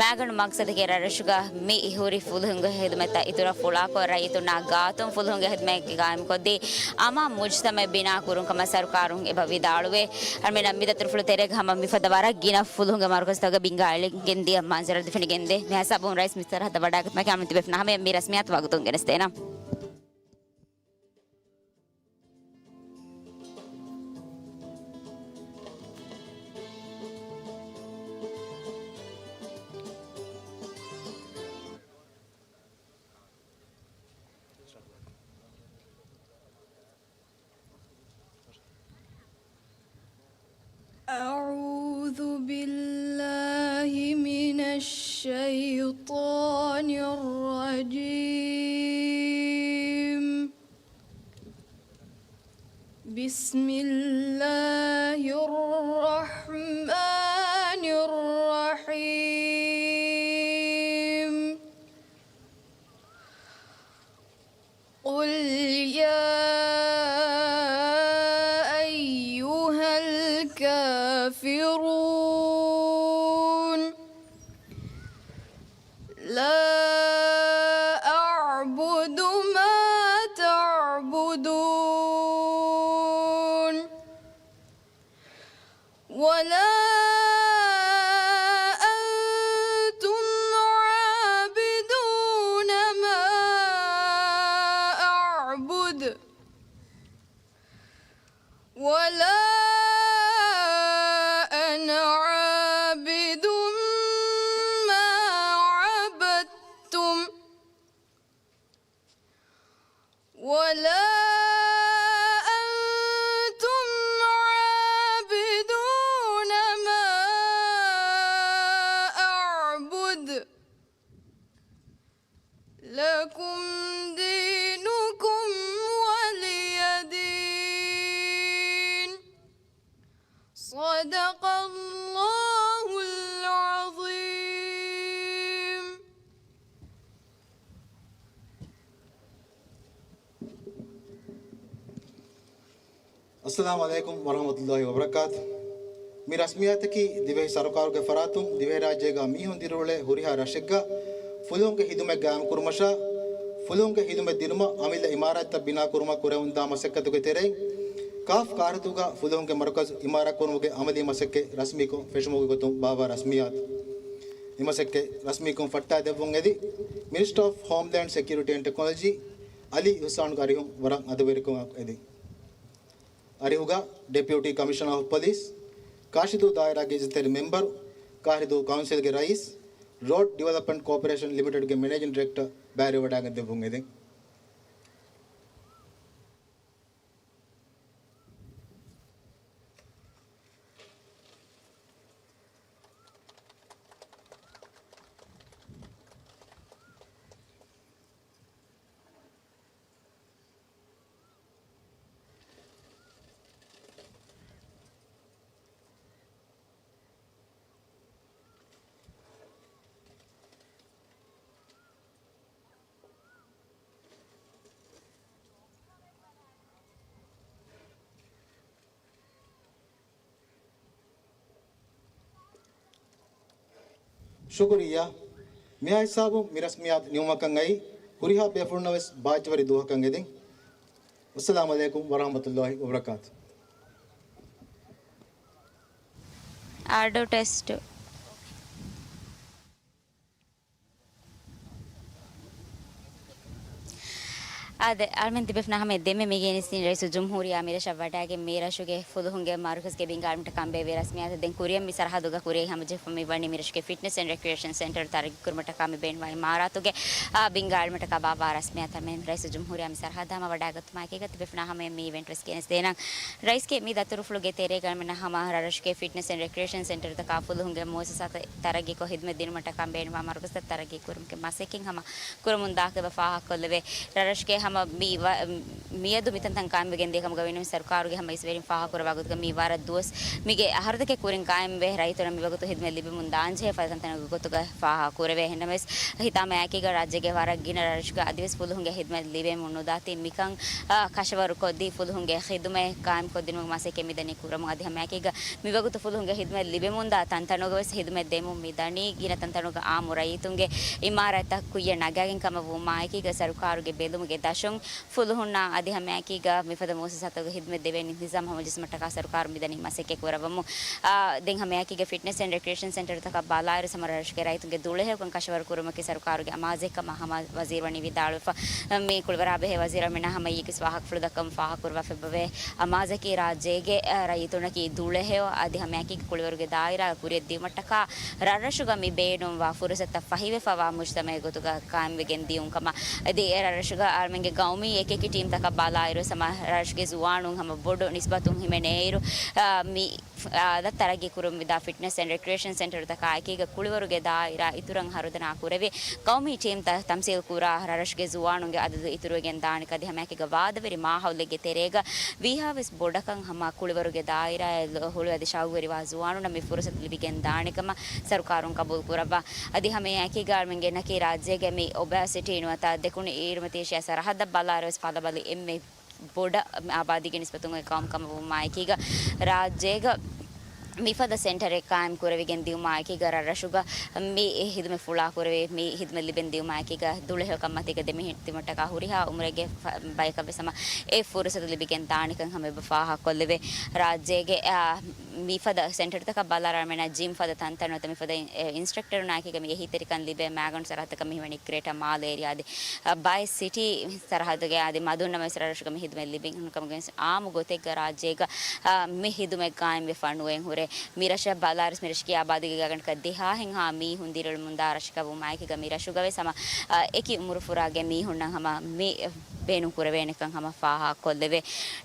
މާގަނޑު މަގްސަދަކީ ރަށްރަށުގަ މި ހުރި ފުލުހުންގެ ޚިދުމަތްތައް އިތުރަށް ފުޅާކޮށް، ރައްޔިތުންނާ ގާތުން ފުލުހުންގެ ޚިދުމަތް ގާއިމުކޮށްދީ، އަމާން މުޖްތަމަޢެއް ބިނާ ކުރުން ކަމަށް ސަރުކާރުން އެބަ ވިދާޅުވޭ. އަޅުމެންނަށް މި ދަތުރުފުޅު ތެރޭގަ ހަމަ މިފަދަ ވަރަށް ގިނަ ފުލުހުންގެ މަރުކަޒުތަކުގެ ބިން ގާއިމުގެންދިޔަ މަންޒަރު ދެފެނިގެންދޭ. މިހިސާބުން ރައީސް މި ސަރަހައްދަށް ވަޑާގަތުމަކީ އަޅުމެން ތިބޭފުޅުންނާ ހަމައަށް މި ރަސްމިއްޔާތު ވަގުތުން ގެނެސްދޭނަން. أعوذ بالله من الشيطان الرجيم. بسم الله الرحمن الرحيم. قل يا أيها الكافرون. لا أعبد ما تعبدون. ولا أنتم عابدون ما أعبد. ولا أنا عابد ما عبدتم. ولا أنتم عابدون ما أعبد. لكم دينكم ولي دين. صدق الله العظيم. އައްސަލާމު ޢަލައިކުމް ވަރަޙްމަތުﷲި ވަބަރަކާތު. މި ރަސްމިއްޔާތަކީ ދިވެހި ސަރުކާރުގެ ފަރާތުން ދިވެހިރާއްޖޭގަ މީހުން ދިރިއުޅޭ ހުރިހާ ރަށެއްގަ ފުލުހުންގެ ޚިދުމަތް ގާއިމްކުރުމަށާ، ފުލުހުންގެ ޚިދުމަތް ދިނުމަށް އަމިއްލަ އިމާރާތްތައް ބިނާކުރުމަށް ކުރެވެމުންދާ މަސައްކަތުގެ ތެރެއިން، ކާފް ކާރިދޫގަ ފުލުހުންގެ މަރުކަޒު އިމާރާތްކުރުމުގެ އަމަލީ މަސައްކަތް ރަސްމީކޮށް ފެށުމުގެ ގޮތުން ބާއްވާ ރަސްމިއްޔާތު. މި މަސައްކަތް ރަސްމީކޮށް ފައްޓާދެއްވުން އެދި، މިނިސްޓަރ އޮފް ހޯމްލޭންޑް ސެކިއުރިޓީ އެންޑް ޓެކްނޮލޮޖީ އަލީ އިޙްސާނުގެ އަރިހުން ވަރަށް އަދަބުވެރިކަމާއެކު އެދި. އަރިހުގަ ޑެޕިއުޓީ ކަމިޝަނަރ އޮފް ޕޮލިސް، ކާށިދޫ ދާއިރާގެ އިއްޒަތްތެރި މެމްބަރު، ކާށިދޫ ކައުންސިލްގެ ރައީސް، ރޯޑް ޑިވެލޮޕްމަންޓް ކޯޕަރޭޝަން ލިމިޓެޑްގެ މެނޭޖިން ޑިރެކްޓަރ ބައިވެރިވަޑައިގެން ދެއްވުން އެދެން. ޝުކުރިއްޔާ. މިއާ ހިސާބުން މި ރަސްމިއްޔާތު ނިމުމަކަށް އައީ ހުރިހާ ބޭފުޅުންނަށް ވެސް ބާއްޖަވެރި ދުވަހަކަށް އެދެން. އައްސަލާމު ޢަލައިކުމް ވަރަޙްމަތުﷲ ވަބަރަކާތު. އާޑިއޯ ޓެސްޓު. އާދެ، އަޅަމެން ތިބެފުނާ ހަމަ ދެންމެ މި ގެނެސްދިން ރައީސުލްޖުމްހޫރިއްޔާ މިރަށަށް ވަޑައިގެން މި ރަށުގެ ފުލުހުންގެ މަރުކަޒުގެ ބިންގާ އަޅުމެންނަށް ކަނބޭ ވި ރަސްމިއްޔާތު ދެން ކުރިއަށް މި ސަރަހައްދުގަ ކުރިއަށް ހަމަޖެހިފަ މި ވަނީ މި ރަށުގެ ފިޓްނެސް އެންޑް ރެކްރިއޭޝަން ސެންޓަރު ތަރައްގީ ކުރުމަށްޓަކާ މި ބޭނުންވާ އިމާރާތުގެ، އާ، ބިންގާ އަޅުމެންނަށްޓަކާ ބާއްވާ ރަސްމިއްޔާތަށް މި ރައީސުލްޖުމްހޫރިއްޔާ މި ސަރަހައްދަށް ހަމަ ވަޑައިގަތުމާ އެކީގަ ތިބެފުނާ ހަމަ މި އިވެންޓް ވެސް ގެނެސްދޭނަން. ރައީސްގެ މި ދަތުރުފުޅުގެ ތެރޭގަ އަޅަމެންނަށް ހަމަ ރަށުގެ ފިޓްނެސް އެންޑް ރެކްރިއޭޝަން ސެންޓަރުތަކާ ފުލުހުންގެ މުއައްސަސާތައް ތަރައްގީކޮށް ހިދުމަތް ދިނުމަށްޓަކާ ބޭނުންވާ މަރުކަޒުތައް ތަރައްގީ ކުރުމުގެ މަސައްކަތް ހަމަ ކުރަމުން ދާކަމަށް ފާހަގަކޮށްލެވޭ. ރަށްރަށުގެ ހަމަ މި ވަ-، މިއަދު މިތަންތަން ޤާއިމްވެގެން ދިޔަ ކަމުގަ ވިނަމި ސަރުކާރުގެ ހަމަ އިސްވެރިން ފާހަގަކުރައްވާ ގޮތުގަ މި ވަރަށް ދުވަސް މީގެ އަހަރުތަކެއް ކުރިން ޤާއިމްވެ ރައްޔިތުންނަށް މިވަގުތު ހިދުމަތް ލިބެމުން ދާންޖެހޭ ފަދަތަންތަނުގެ ގޮތުގަ ފާހަގަކުރެވޭ. އެހެންނަމަވެސް ހިތާމައާއެކީގަ ރާއްޖޭގެ ވަރަށް ގިނަ ރަށްރަށުގަ އަދިވެސް ފުލުހުންގެ ހިދުމަތް ލިބެމުން ނުދާތީ މިކަން، އާ، ކަށަވަރުކޮށްދީ ފުލުހުންގެ ޚިދުމަތް ޤާއިމްކޮށްދިނުމުގެ މަސައްކަތް މިދަނީ ކުރަމުން. އަދި ހަމައެކީގަ މިވަގުތު ފުލުހުންގެ ހިދުމަތް ލިބެމުންދާ ތަންތަނުގަވެސް ހިދުމަތް ދެމުން މިދަނީ. ގިނަ ތަންތަނުގަ އާއްމު ރައްޔިތުންގެ އިމާރާތްތައް ކުއްޔަށް ނަގާގެން ކަމަށް ވުމާއެކީގަ ސަރުކާރުގެ ބެލުމުގެ ދަށުން ފުލުހުންނާ އަދި ހަމައެކީގަ މިފަދަ މުއައްސަސާތަކުގެ ހިދުމަތް ދެވޭ ނިޒާމް ހަމަޖެއްސުމަށްޓަކާ ސަރުކާރު މިދަނީ މަސައްކަތް ކުރައްވަމުން. އާ، ދެން ހަމައެކީގަ ފިޓްނެސް އެންޑް ރެކްރިއޭޝަން ސެންޓަރުތަކަށް ބަލާއިރު ސަމަ ރަށުގެ ރައްޔިތުންގެ ދުޅަހެޔޮކަން ކަށަވަރު ކުރުމަކީ ސަރުކާރުގެ އަމާޒެއް ކަމަށް ހަމަ ވަޒީރު ވަނީ ވިދާޅުވެފަ. މި ކުޅިވަރާ ބެހޭ ވަޒީރު އަޅަމެންނާ ހަމަ އެއީކީ ވާހަކަފުޅު ދައްކަމުން ފާހަގަކުރައްވާފައިވޭ. އަމާޒަކީ ރާއްޖޭގެ، އަ، ރައްޔިތުންނަކީ ދުޅަހެޔޮ އަދި ހަމައެކީގަ ކުޅިވަރުގެ ދާއިރާ ކުރިއަށް ދިއުމަށްޓަކާ ރަށްރަށުގަ މި ބޭނުންވާ ފުރުސަތުތައް ފަހިވެފަވާ މުޖްތަމައެއް ގޮތުގަ ޤާއިމްވެގެން ދިޔުން ކަމަށް. އަދި އެ ރަށްރަށުގަ އަޅަމެންގެ ގައުމީ އެކިއެކި ޓީމްތަކަށް ބަލާއިރު ހަމަ ރަށުގެ ޒުވާނުން ހަމަ ބޮޑު ނިސްބަތުން ހިމެނޭއިރު، އާ، މި އާދަ ތަރައްގީ ކުރުން ވިދާ ފިޓްނެސް އެންޑް ރެކްރިއޭޝަން ސެންޓަރުތަކާއެކީގަ ކުޅިވަރުގެ ދާއިރާ އިތުރަށް ހަރުދަނާ ކުރެވި، ގައުމީ ޓީމްތައް ތަމްސީލް ކުރާ ރަށްރަށުގެ ޒުވާނުންގެ އަދަދު އިތުރުވެގެން ދާނެ ކަދި ހަމައެކީގަ ވާދަވެރި މާހައުލެއްގެ ތެރޭގަ ވީހާވެސް ބޮޑަކަށް ހަމަ ކުޅިވަރުގެ ދާއިރާއަށް ހުޅުވި އަދި ޝައުގުވެރިވާ ޒުވާނުންނަށް މި ފުރުސަތު ލިބިގެން ދާނެ ކަމަށް ސަރުކާރުން ޤަބޫލު ކުރައްވާ. އަދި ހަމައެކީގަ އަޅަމެންގެ އިންނަކީ ރާއްޖޭގެ މި އޮބާސިޓީ ނުވަތަ ދެކުނު އީރުމަތީ އޭޝިޔާ ސަރަހައްދަށް ބަލާއިރުވެސް ފަލަބަލި އެންމެ ބޮޑަށް އާބާދީގެ ނިސްބަތުން އޮތް ޤައުމު ކަމަށް ވުމާއެކީގަ، ރާއްޖޭގަ މިފަދަ ސެންޓަރެއް ޤާއިމް ކުރެވިގެން ދިއުމާއެކީގަ، ރަށްރަށުގަ މި ހިދުމަތް ފުޅާ ކުރެވި، މި ހިދުމަތް ލިބެން ދިއުމާއެކީގަ، ދުޅަހެޔޮކަން މަތީގަ ދެމިހެން ތިމަށްޓަކާ ހުރިހާ އުމުރެއްގެ ފަ-، ބަޔަކަށްވެސް ހަމަ އެ ފުރުސަތު ލިބިގެން ދާނެކަން ހަމަ އެބަ ފާހަގަކޮށްލެވޭ. ރާއްޖޭގެ، އާ، މިފަދަ ސެންޓަރުތަކަށް ބަލާއިރު އަޅަމެންނަށް ޖިމް ފަދަ ތަންތަން ނުވަތަ މިފަދަ އިން-، އެ، އިންސްޓްރަކްޓަރުންނާއެކީގަ މި އެހީތެރިކަން ލިބޭ. މާގަނޑު ސަރަހައްދަކަށް މިހިމެނީ ގްރޭޓަ މާލެ އޭރިއާ އަދި، އަ، ބައެއް ސިޓީ ސަރަހައްދުގެ އަދި މަދުންނަމަވެސް ރަށްރަށުގަ މި ހިދުމަތް ލިބިން ކަމުގެ އާއްމު ގޮތެއްގަ ރާއްޖޭގަ، އާ، މި ހިދުމަތް ގާއިމްވެފަ ނުވެން ހުރޭ. މި ރަށަށް ބަލާއިރު މި ރަށުގެ އާބާދީގެ ގާގަނޑަކަށް ދެހާހެއްހާ މީހުން ދިރިއުޅެމުންދާ ރަށަކަށް ވުމާއެކީގަ މި ރަށުގަވެސް ހަމަ، އާ، އެކި އުމުރުފުރާގެ މީހުންނަށް ހަމަ މި ބޭނުން ކުރެވޭނެކަން ހަމަ ފާހަގަކޮށްލެވޭ.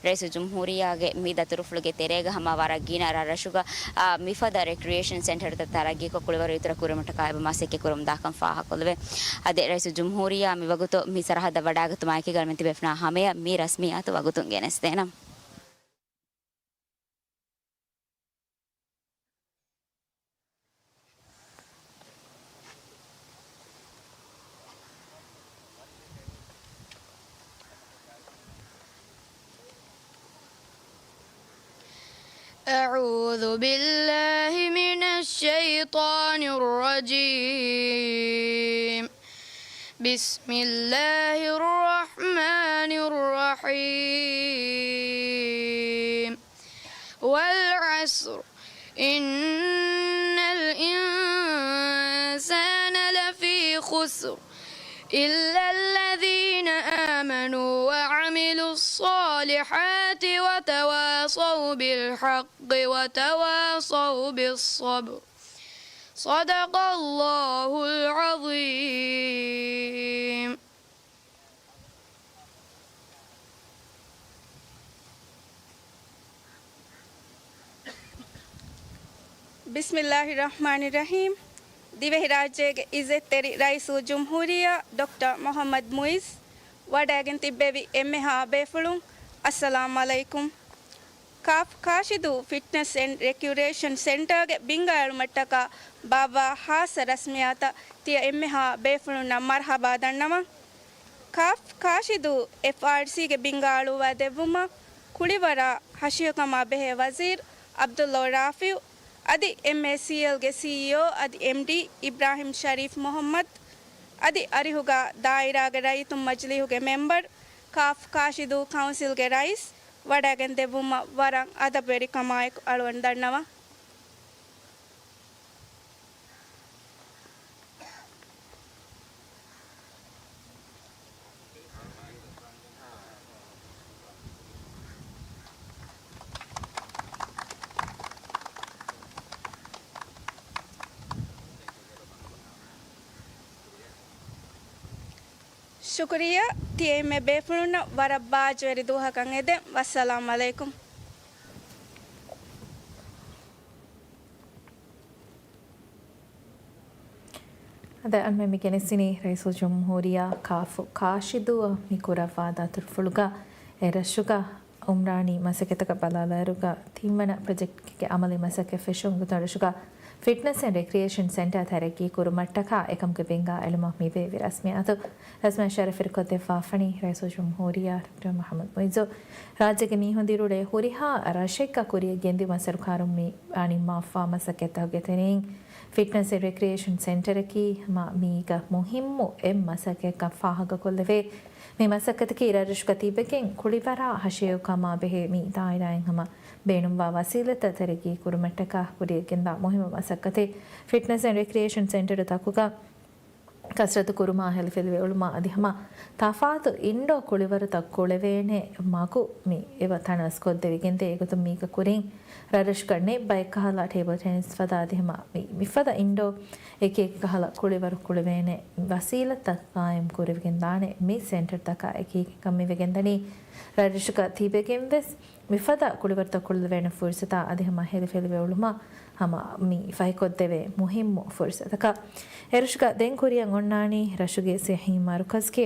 ރައީސުލްޖުމްހޫރިއްޔާގެ މި ދަތުރުފުޅުގެ ތެރޭގަ ހަމަ ވަރަށް ގިނަ ރަށްރަށުގަ، އާ، މިފަދަ ރެކްރިއޭޝަން ސެންޓަރުތައް ތަރައްގީކޮށް ކުޅިވަރު އިތުރަށް ކުރުމަށްޓަކާ އެބަ މަސައްކަތް ކުރަމުންދާކަން ފާހަގަކޮށްލެވޭ. އަދި ރައީސުލްޖުމްހޫރިއްޔާ މިވަގުތު މި ސަރަހައްދަށް ވަޑައިގަތުމާއެކީގަ އަޅަމެން ތިބޭފުނާ ހަމަޔަށް މި ރަސްމިއްޔާތު ވަގުތުން ގެނެސްދޭނަން. أعوذ بالله من الشيطان الرجيم. بسم الله الرحمن الرحيم. والعصر. إن الإنسان لفي خسر. إلا الذين آمنوا وعملوا الصالحات وتواصوا بالحق وتواصوا بالصبر. صدق الله العظيم. ބިސްމިއްލާހި ރަޙްމާނި ރަޙީމް. ދިވެހިރާއްޖޭގެ އިއްޒަތްތެރި ރައީސުލްޖުމްހޫރިއްޔާ ޑޮކްޓަރ މުޙައްމަދު މުޢިއްޒު ވަޑައިގެން ތިއްބެވި އެންމެހާ ބޭފުޅުން، އައްސަލާމް ޢަލައިކުމް. ކާފް ކާށިދޫ ފިޓްނެސް އެންޑް ރެކްރިއޭޝަން ސެންޓަރގެ ބިންގާއެޅުމަށްޓަކާ ބާއްވާ ޚާއްޞަ ރަސްމިއްޔާތަށް ތިޔަ އެންމެހާ ބޭފުޅުންނަށް މަރުޙަބާ ދަންނަވަން. ކާފް ކާށިދޫ އެފްއާރްސީގެ ބިންގާ އަޅުއްވާ ދެއްވުމަށް ކުޅިވަރާ ހަށިހަކަމާ ބެހޭ ވަޒީރު ޢަބްދުﷲ ރާފިޢު، އަދި އެމްއޭސީއެލްގެ ސީއީއޯ އަދި އެމްޑީ އިބްރާހިމް ޝަރީފް މުހައްމަދު އަދި އަރިހުގަ ދާއިރާގެ ރައްޔިތުން މަޖިލީހުގެ މެމްބަރު، ކާފް ކާށިދޫ ކައުންސިލްގެ ރައީސް ވަޑައިގެން ދެއްވުމަށް ވަރަށް އަދަބުވެރިކަމާއެކު އަޅުގަނޑު ދަންނަވަން. ޝުކުރިއްޔާ. ތިޔައިމެ ބޭފުޅުންނަށް ވަރަށް ބާއްޖަވެރި ދުވަހަކަށް އެދެން. ވައްސަލާމް އަލައިކުމް. އަދި އަންމެ މި ގެނެސްދިނީ ރައީސުލްޖުމްހޫރިއްޔާ ކާފު ކާށިދޫއަށް މި ކުރައްވާ ދަތުރުފުޅުގަ އެ ރަށުގަ އުމްރާނީ މަސައްކަތަކަށް ބަލާލާއިރުގަ ތިންވަނަ ޕްރޮޖެކްޓްގެ އަމަލީ މަސައްކަތް ފެށުން ގޮތުން ރަށުގަ ފިޓްނަސް އެންޑް ރެކްރިއޭޝަން ސެންޓަރ ތަރައްގީ ކުރުމަށްޓަކާ އެކަމުގެ ބިންގާ އެޅުމަށް މިވެވި ރަސްމިއްޔާތު ރަސްމިއްޔާ ޝަރަފުވެރިކޮށްދެއްވާފަނީ ރައީސުލްޖުމްހޫރިއްޔާ ޑޮކްޓަރ މުޙައްމަދު މުޢިއްޒު. ރާއްޖޭގެ މީހުން ދިރިއުޅޭ ހުރިހާ ރަށެއްގަ ކުރިއަށް ގެންދިއުމަށް ސަރުކާރުން މި ނިންމާފާ މަސައްކަތްތަކުގެ ތެރެއިން ފިޓްނަސް އެންޑް ރެކްރިއޭޝަން ސެންޓަރަކީ ހަމަ މީގަ މުހިއްމު އެއް މަސައްކަތްކަން ފާހަގަކޮށްލެވޭ. މި މަސައްކަތަކީ ރަށްރަށުގަ ތިބެގެން ކުޅިވަރާ ހަށައެޅުކަމާ ބެހޭ މި ދާއިރާއިން ހަމަ ބޭނުންވާ ވަސީލަތްތައް ތަރައްގީ ކުރުމަށްޓަކާ ކުރިއަށް ގެންދާ މުހިއްމު މަސައްކަތެއް. ފިޓްނަސް އެންޑް ރެކްރިއޭޝަން ސެންޓަރު ތަކުގަ ކަސްރަތު ކުރުމާ ހެލިފެލިވެ އުޅުމާ އަދި ހަމަ ތަފާތު އިންޑޯ ކުޅިވަރުތައް ކުޅެވޭނެ މަގު މި އެބަ ތަނަވަސްކޮށްދެވިގެންދޭ. އެގޮތުން މީގަ ކުރިން ރަށްރަށުގަ ނެޓް ބައެއް ކަހަލަ ޓޭބަލް ޓެނިސް ފަދަ އަދި ހަމަ މި، މިފަދަ އިންޑޯ އެކި އެކި ކަހަލަ ކުޅިވަރު ކުޅެވޭނެ ވަސީލަތްތައް ޤާއިމް ކުރެވިގެންދާނެ މި ސެންޓަރުތަކާ އެކީގަ މިވެގެންދަނީ. ރަށްރަށުގަ ތިބެގެންވެސް މިފަދަ ކުޅިވަރުތައް ކުޅެވޭނެ ފުރުސަތާ އަދި ހަމަ ހެލިފެލިވެ އުޅުމަށް ހަމަ މި ފަހިކޮށްދެވޭ މުހިއްމު ފުރުސަތަކަށް. އެރަށުގަ ދެން ކުރިއަށް އޮންނާނީ ރަށުގެ ސިއްހީ މަރުކަޒްގެ،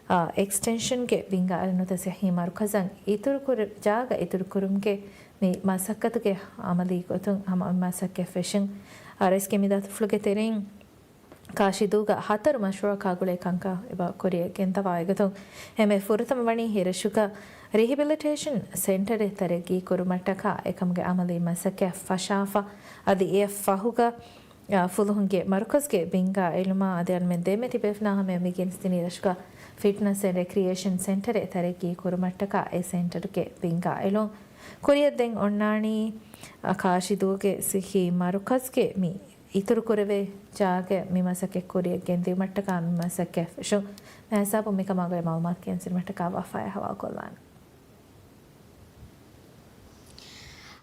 އާ، އެކްސްޓެންޝަންގެ ބިންގާ އެޅުނުތަ ސިއްހީ މަރުކަޒަށް އިތުރުކުރ-، ޖާގަ އިތުރުކުރުމުގެ މި މަސައްކަތުގެ އަމަލީ ގޮތުން ހަމަ މި މަސައްކަތް ފެށުން. އާ، ރައީސްގެ މި ދަތުރުފުޅުގެ ތެރެއިން ކާށިދޫގަ ހަތަރު މަޝްރޫއަކާ ގުޅޭ ކަންކަން އެބަ ކުރިއަށް ގެންދަވާ އެގޮތުން އެންމެ ފުރަތަމަ ވަނީ އެރަށުގަ ރިހެބިލިޓޭޝަން ސެންޓަރެއް ތަރައްގީ ކުރުމަށްޓަކާ އެކަމުގެ އަމަލީ މަސައްކަތް ފަށާފަ އަދި އެއަށް ފަހުގަ، އާ، ފުލުހުންގެ މަރުކަޒްގެ ބިންގާ އެޅުމާ އަދި އަންމެން ދެމެ ތިބޭފުނާ ހަމަޔަށް މި ގެނެސްދިނީ ރަށުގަ ފިޓްނަސް އެންޑް ރެކްރިއޭޝަން ސެންޓަރެއް ތަރައްގީ ކުރުމަށްޓަކާ އެ ސެންޓަރުގެ ބިންގާ އެޅުން. ކުރިއަށް ދެން އޮންނާނީ، އާ، ކާށިދޫގެ ސިއްހީ މަރުކަޒްގެ މި އިތުރުކުރެވޭ ޖާގަ މި މަސައްކަތް ކުރިއަށް ގެންދިއުމަށްޓަކާ މި މަސައްކަތް ފެށުން. މިހިސާބުން މިކަމާ ގުޅޭ މައުލޫމާތު ގެނެސްދިނުމަށްޓަކާ ވާފަޔާ ހަވާލުކޮށްލާނެ.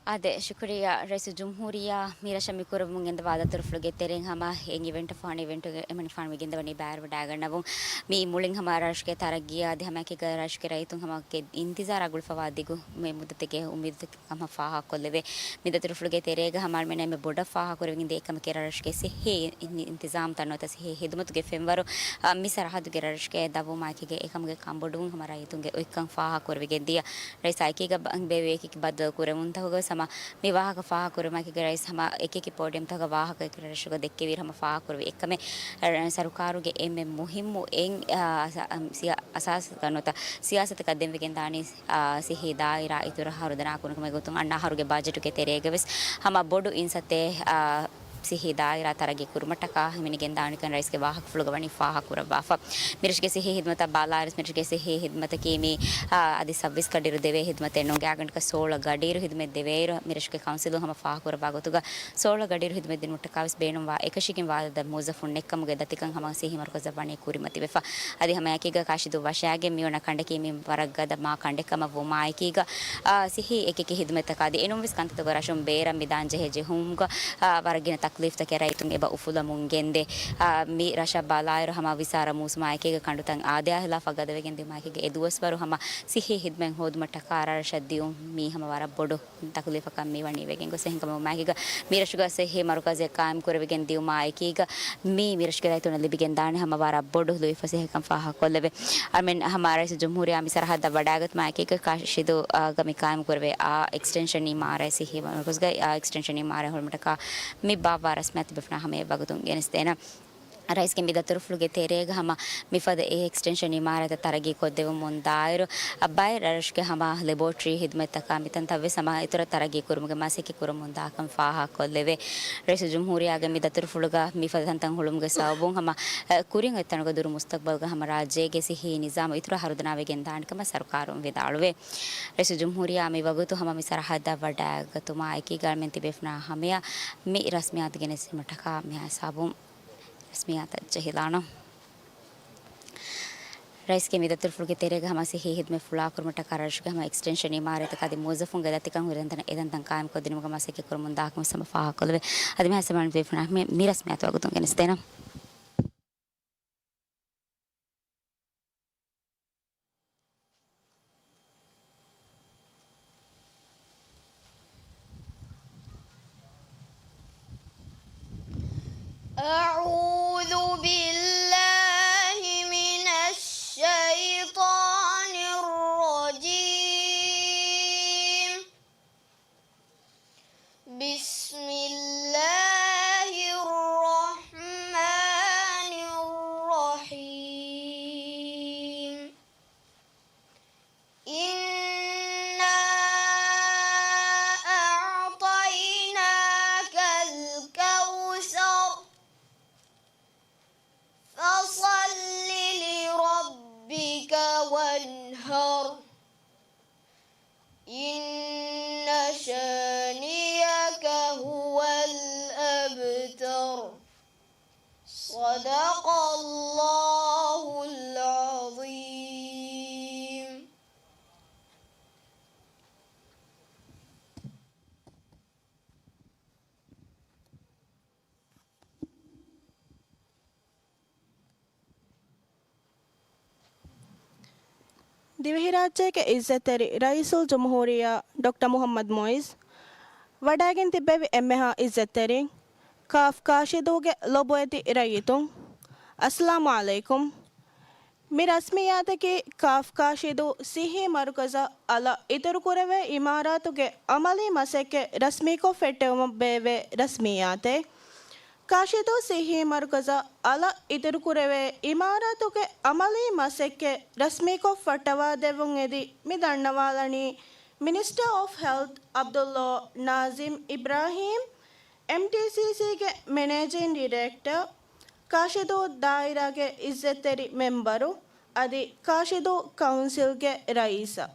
އާދެ، ޝުކުރިއްޔާ ރައީސުލް ޖުމްހޫރިއްޔާ މި ރަށަށް މި ކުރަމުން ގެންދަވާ ދަތުރުފުޅުގެ ތެރެއިން ހަމަ އެ އިވެންޓަށް ފަހުން އިވެންޓުގެ އެމަނިފާނު މި ގެންދަވަނީ ބައިވެރިވަޑައިގަންނަވަން. މި މުޅިން ހަމަ ރަށުގެ ތަރައްގީއާ އަދި ހަމައެކީގަ ރަށުގެ ރައްޔިތުން ހަމަ ކެ-، އިންތިޒާރާ ގުޅިފަވާ ދިގު މި މުއްދަތެއްގެ އުއްމީދުތައް ހަމަ ފާހަގަކޮށްލެވޭ. މި ދަތުރުފުޅުގެ ތެރޭގަ ހަމަ އަޅުމެން އެންމެ ބޮޑަށް ފާހަގަކުރެވިގެންދިޔަ އެއްކަމަކީ ރަށުގެ ސިއްހީ އިން-، އިންތިޒާމްތައް ނުވަތަ ސިއްހީ ހިދުމަތުގެ ފެންވަރު، އަ، މި ސަރަހައްދުގެ ރަށުގެ ދަށްވުމާއެކީގަ އެކަމުގެ ކަންބޮޑުވުން ހަމަ ރައްޔިތުންގެ އޮތްކަން ފާހަގަކުރެވިގެންދިޔަ. ރައީސާ އެކީގަ ބަ-، ބޭއްވި އެކި ބައްދަލު ކުރެވުންތަކުގަ ހަމަ މި ވާހަކަ ފާހަގަކުރުމާއެކީގަ ރައީސް ހަމަ އެކި އެކި ޕޯޑިއަމްތަކުގަ ވާހަކަ ރަށުގަ ދެއްކެވިއިރު ހަމަ ފާހަގަކުރެވި އެއްކަމެއް، އަ، ސަރުކާރުގެ އެންމެ މުހިއްމު އެއް، އަ، ސަ-، އަ، ސިޔާ-، އަސާސް ނުވަތަ ސިޔާސަތަކަށް ދެންވެގެންދާނީ އާ، ސިއްހީ ދާއިރާ އިތުރަށް ހަރުދަނާ ކުރުމުގެ ގޮތުން އަންނަ އަހަރުގެ ބަޖެޓުގެ ތެރޭގަވެސް ހަމަ ބޮޑު އިންސައްތޭ، އާ، ސިއްހީ ދާއިރާ ތަރައްގީ ކުރުމަށްޓަކާ ހިމެނިގެންދާނެކަން ރައީސްގެ ވާހަކަފުޅުގަ ވަނީ ފާހަގަކުރައްވާފަ. މިރަށުގެ ސިއްހީ ހިދުމަތަށް ބާލާއިރު މިރަށުގެ ސިއްހީ ހިދުމަތަކީ މި، އާ، އަދި ސައްބީސް ގަޑިއިރު ދެވޭ ހިދުމަތެއް ނޫން. ގާތްގަނޑަކަށް ސޯޅަ ގަޑިއިރު ހިދުމަތް ދެވޭއިރު މިރަށުގެ ކައުންސިލުން ހަމަ ފާހަގަކުރައްވާ ގޮތުގަ ސޯޅަ ގަޑިއިރު ހިދުމަތް ދިނުމަށްޓަކާވެސް ބޭނުންވާ އެކަށީގެންވާ އަދަދަށް މުވައްޒަފުން ނެއްކަމުގެ ދަތިކަން ހަމަ ސިއްހީ މަރުކަޒަށް ވަނީ ކުރިމަތިވެފަ. އަދި ހަމައެކީގަ ކާށިދޫ ވަށާގެން މިވަނަ ކަނޑަކީ މި ވަރަށް ގަދަ މާ ކަނޑެއްކަމަށް ވުމާއެކީގަ، އާ، ސިއްހީ އެކިއެކި ހިދުމަތްތަކާ އަދި އެނޫންވެސް ކަންތައްތަކުގަ ރަށުން ބޭރަށް މި ދާންޖެހޭ ޖެހުމުގަ، އާ، ވަރަށް ގިނަ ތަކްލީފްތަކެއް ރައްޔިތުން އެބަ އުފުލަމުން ގެންދޭ. އާ، މި ރަށަށް ބަލާއިރު ހަމަ ވިސާރަ މޫސުމާއެކީގަ ކަނޑުތައް އާދަޔާ ހިލާފަށް ގަދަވެގެން ދިއުމާއެކީގަ އެ ދުވަސްވަރު ހަމަ ސިއްހީ ހިދުމަތް ހޯދުމަށްޓަކާ ރަށްރަށަށް ދިއުން މީ ހަމަ ވަރަށް ބޮޑު ތަކުލީފަކަށް މިވަނީ ވެގެން ގޮސް. އެހެންކަމުން މާކީގަ މިރަށުގަ ސިއްހީ މަރުކަޒެއް ޤާއިމް ކުރެވިގެން ދިއުމާ އެކީގަ މީ މިރަށުގެ ރައްޔިތުންނަށް ލިބިގެން ދާނެ ހަމަ ވަރަށް ބޮޑު ލުއިފަސޭހަކަން ފާހަގަކޮށްލެވޭ. އަމެން ހަމަ ރައީސުލްޖުމްހޫރިއްޔާ މި ސަރަހައްދަށް ވަޑައިގަތުމާ އެކީގަ ކާށިދޫ، އާ، ގަ މި ޤާއިމް ކުރެވޭ އާ އެކްސްޓެންޝަން އިމާރާތް ސިއްހީ މަރުކަޒުގައި އާ އެކްސްޓެންޝަން އިމާރާތް ހުޅުމަށްޓަކާ މި ބާއްވާ ރަސްމިއްޔާތު ތިބޭފުޅުންނާ ހަމަޔަށް ވަގުތުން ގެނެސްދޭނަން. ރައީސްގެ މި ދަތުރުފުޅުގެ ތެރޭގަ ހަމަ މިފަދަ އެ އެކްސްޓެންޝަން އިމާރާތަށް ތަރައްގީ ކޮށްދެވުމުން ދާއިރު، އަ، ބައެއް ރަށްރަށުގެ ހަމަ ލެބޯޓްރީ ހިދުމަތްތަކާ މިތަންތައްވެސް ހަމަ އިތުރަށް ތަރައްގީ ކުރުމުގެ މަސައްކަތް ކުރަމުން ދާކަން ފާހަގަކޮށްލެވޭ. ރައީސުލްޖުމްހޫރިއްޔާގެ މި ދަތުރުފުޅުގަ މިފަދަ ތަންތަން ހުޅުމުގެ ސަބަބުން ހަމަ، އަ، ކުރިން އޮތްތަނުގަ ދުރު މުސްތަގްބަލްގަ ހަމަ ރާއްޖޭގެ ސިއްހީ ނިޒާމު އިތުރަށް ހަރުދަނާވެގެން ދާނެ ކަމަށް ސަރުކާރުން ވިދާޅުވޭ. ރައީސުލްޖުމްހޫރިއްޔާ މި ވަގުތު ހަމަ މި ސަރަހައްދަށް ވަޑައިގަތުމާ އެކީ ގައުމެން ތިބޭފުޅުންނާ ހަމަޔަށް މި ރަސްމިއްޔާތު ގެނެސްދިނުމަށްޓަކާ މިހާ ހިސާބުން ރަސްމިއްޔާތަށް ޖެހިލާނަން. ރައީސްގެ މި ދަތުރުފުޅުގެ ތެރޭގަ ހަމަ ސިއްހީ ހިދުމަތް ފުޅާކުރުމަށްޓަކާ ރަށުގެ ހަމަ އެކްސްޓެންޝަން އިމާރާތަކާ އަދި މުވައްޒަފުންގެ ދަތިކަން ހުރިހަނދަން އެދަންތަން ޤާއިމްކޮށްދިނުމުގެ މަސައްކަތް ކުރަމުން ދާކަމަށް ހަމަ ފާހަގަކޮށްލެވޭ. އަދި މިހާ ހިސާބުން ތިބޭފުޅުންނާ ހަމަ މި ރަސްމިއްޔާތު ވަގުތުން ގެނެސްދޭނަން. أعوذ بالله من الشيطان الرجيم. بسم الله الرحمن الرحيم. إنا أعطيناك الكوثر. فصل لربك وانحر. إن شانئك هو الأبتر. صدق الله العظيم. ދިވެހިރާއްޖޭގެ އިއްޒަތްތެރި ރައީސުލްޖުމްހޫރިއްޔާ ޑޮކްޓަރ މުޙައްމަދު މުޢިއްޒު، ވަޑައިގެން ތިއްބެވި އެންމެހާ އިއްޒަތްތެރިން، ކާފް ކާށިދޫގެ ލޮބުވެތި ރައްޔިތުން، އައްސަލާމު ޢަލައިކުމް. މި ރަސްމިއްޔާތަކީ ކާފް ކާށިދޫ ސިއްހީ މަރުކަޒަށް އަލަށް އިތުރުކުރެވޭ އިމާރާތުގެ އަމަލީ މަސައްކަތް ރަސްމީކޮށް ފެއްޓެވުމަށް ބޭއްވޭ ރަސްމިއްޔާތެއް. ކާށިދޫ ސިއްހީ މަރުކަޒަށް އަލަށް އިތުރުކުރެވޭ އިމާރާތުގެ އަމަލީ މަސައްކަތް ރަސްމީކޮށް ފައްޓަވާދެއްވުން އެދި މި ދަންނަވާލަނީ މިނިސްޓަރ އޮފް ހެލްތް ޢަބްދުﷲ ނާޒިމް އިބްރާހީމް، އެމްޓީސީސީގެ މެނޭޖިން ޑިރެކްޓަރ، ކާށިދޫ ދާއިރާގެ އިއްޒަތްތެރި މެމްބަރު އަދި ކާށިދޫ ކައުންސިލްގެ ރައީސަށް.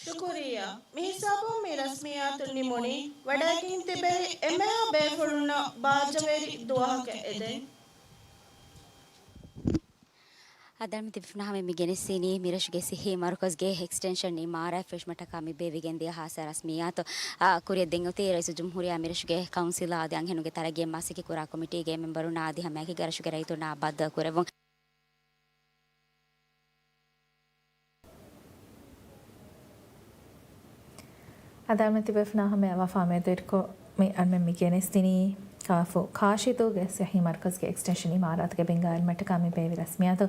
ޝުކުރިއްޔާ. މިހިސާބުން މި ރަސްމިއްޔާތު ނިމުނީ، ވަޑައިގެން ތިބެވި އެންމެހާ ބޭފުޅުންނަށް ބާއްޖަވެރި ދުވަހަކަށް އެދެން. އަދި މި ތިބިފުނާ ހަމަ މި ގެނެސްދިނީ މިރަށުގެ ސިއްހީ މަރުކަޒްގެ އެކްސްޓެންޝަން އިމާރާތް ފެށުމަށްޓަކާ މި ބޭއްވިގެންދިޔަ ހާއްސަ ރަސްމިއްޔާތު، އާ، ކުރިއަށް ދެން އޮތީ ރައީސުލްޖުމްހޫރިއްޔާ މިރަށުގެ ކައުންސިލާ އަދި އަންހެނުންގެ ތަރައްގީއަށް މަސައްކަތް ކުރާ ކޮމިޓީގެ މެމްބަރުންނާ އަދި ހަމައެކީގަ ރަށުގެ ރައްޔިތުންނާ ބައްދަލު ކުރެއްވުން. އަދި މި ތިބޭފުނާ ހަމަޔަށް ވަފާ މެދުވެރިކޮށް، މި އަންމެން މި ގެނެސްދިނީ ކާފު ކާށިދޫގެ ސިއްހީ މަރުކަޒްގެ އެކްސްޓެންޝަން އިމާރާތުގެ ބިންގާ އެޅުމަށްޓަކާ މި ބޭއްވި ރަސްމިއްޔާތު.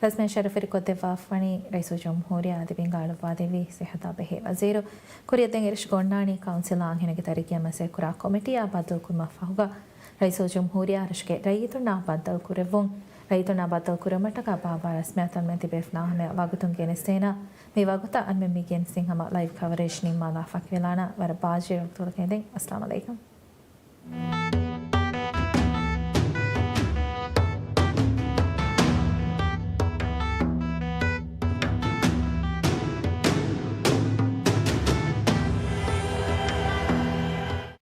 ރަސްމިއްޔާ ޝަރަފުވެރިކޮށްދެއްވާފަވަނީ ރައީސުލްޖުމްހޫރިއްޔާ އަދި ބިންގާ އަޅުއްވާދެއްވި ސިއްހަތާ ބެހޭ ވަޒީރު. ކުރިއަށް ދެން އިރަށުގަ އޮންނާނީ ކައުންސިލާ އަންހެނުންގެ ތަރައްގީއަށް މަސައްކަތް ކުރާ ކޮމިޓީއާ ބައްދަލު ކުރުމަށް ފަހުގަ، ރައީސުލްޖުމްހޫރިއްޔާ ރަށުގެ ރައްޔިތުންނާ ބައްދަލު ކުރެއްވުން. ރައްޔިތުންނާ ބައްދަލު ކުރުމަށްޓަކާ ބާއްވާ ރަސްމިއްޔާތައް މި ތިބޭފުނާ ހަމަޔަށް ވަގުތުން ގެނެސްދޭނަން. މި ވަގުތަށް އަންމެން މި ގެނެސްދިން ހަމަ ލައިވް ކަވަރޭޖް ނިންމާލާ ފަކިވެލާނަން. ވަރަށް ބާއްޖަވެރި ވަގުތުކޮޅަކަށް އެދެން. އައްސަލާމު ޢަލައިކުމް.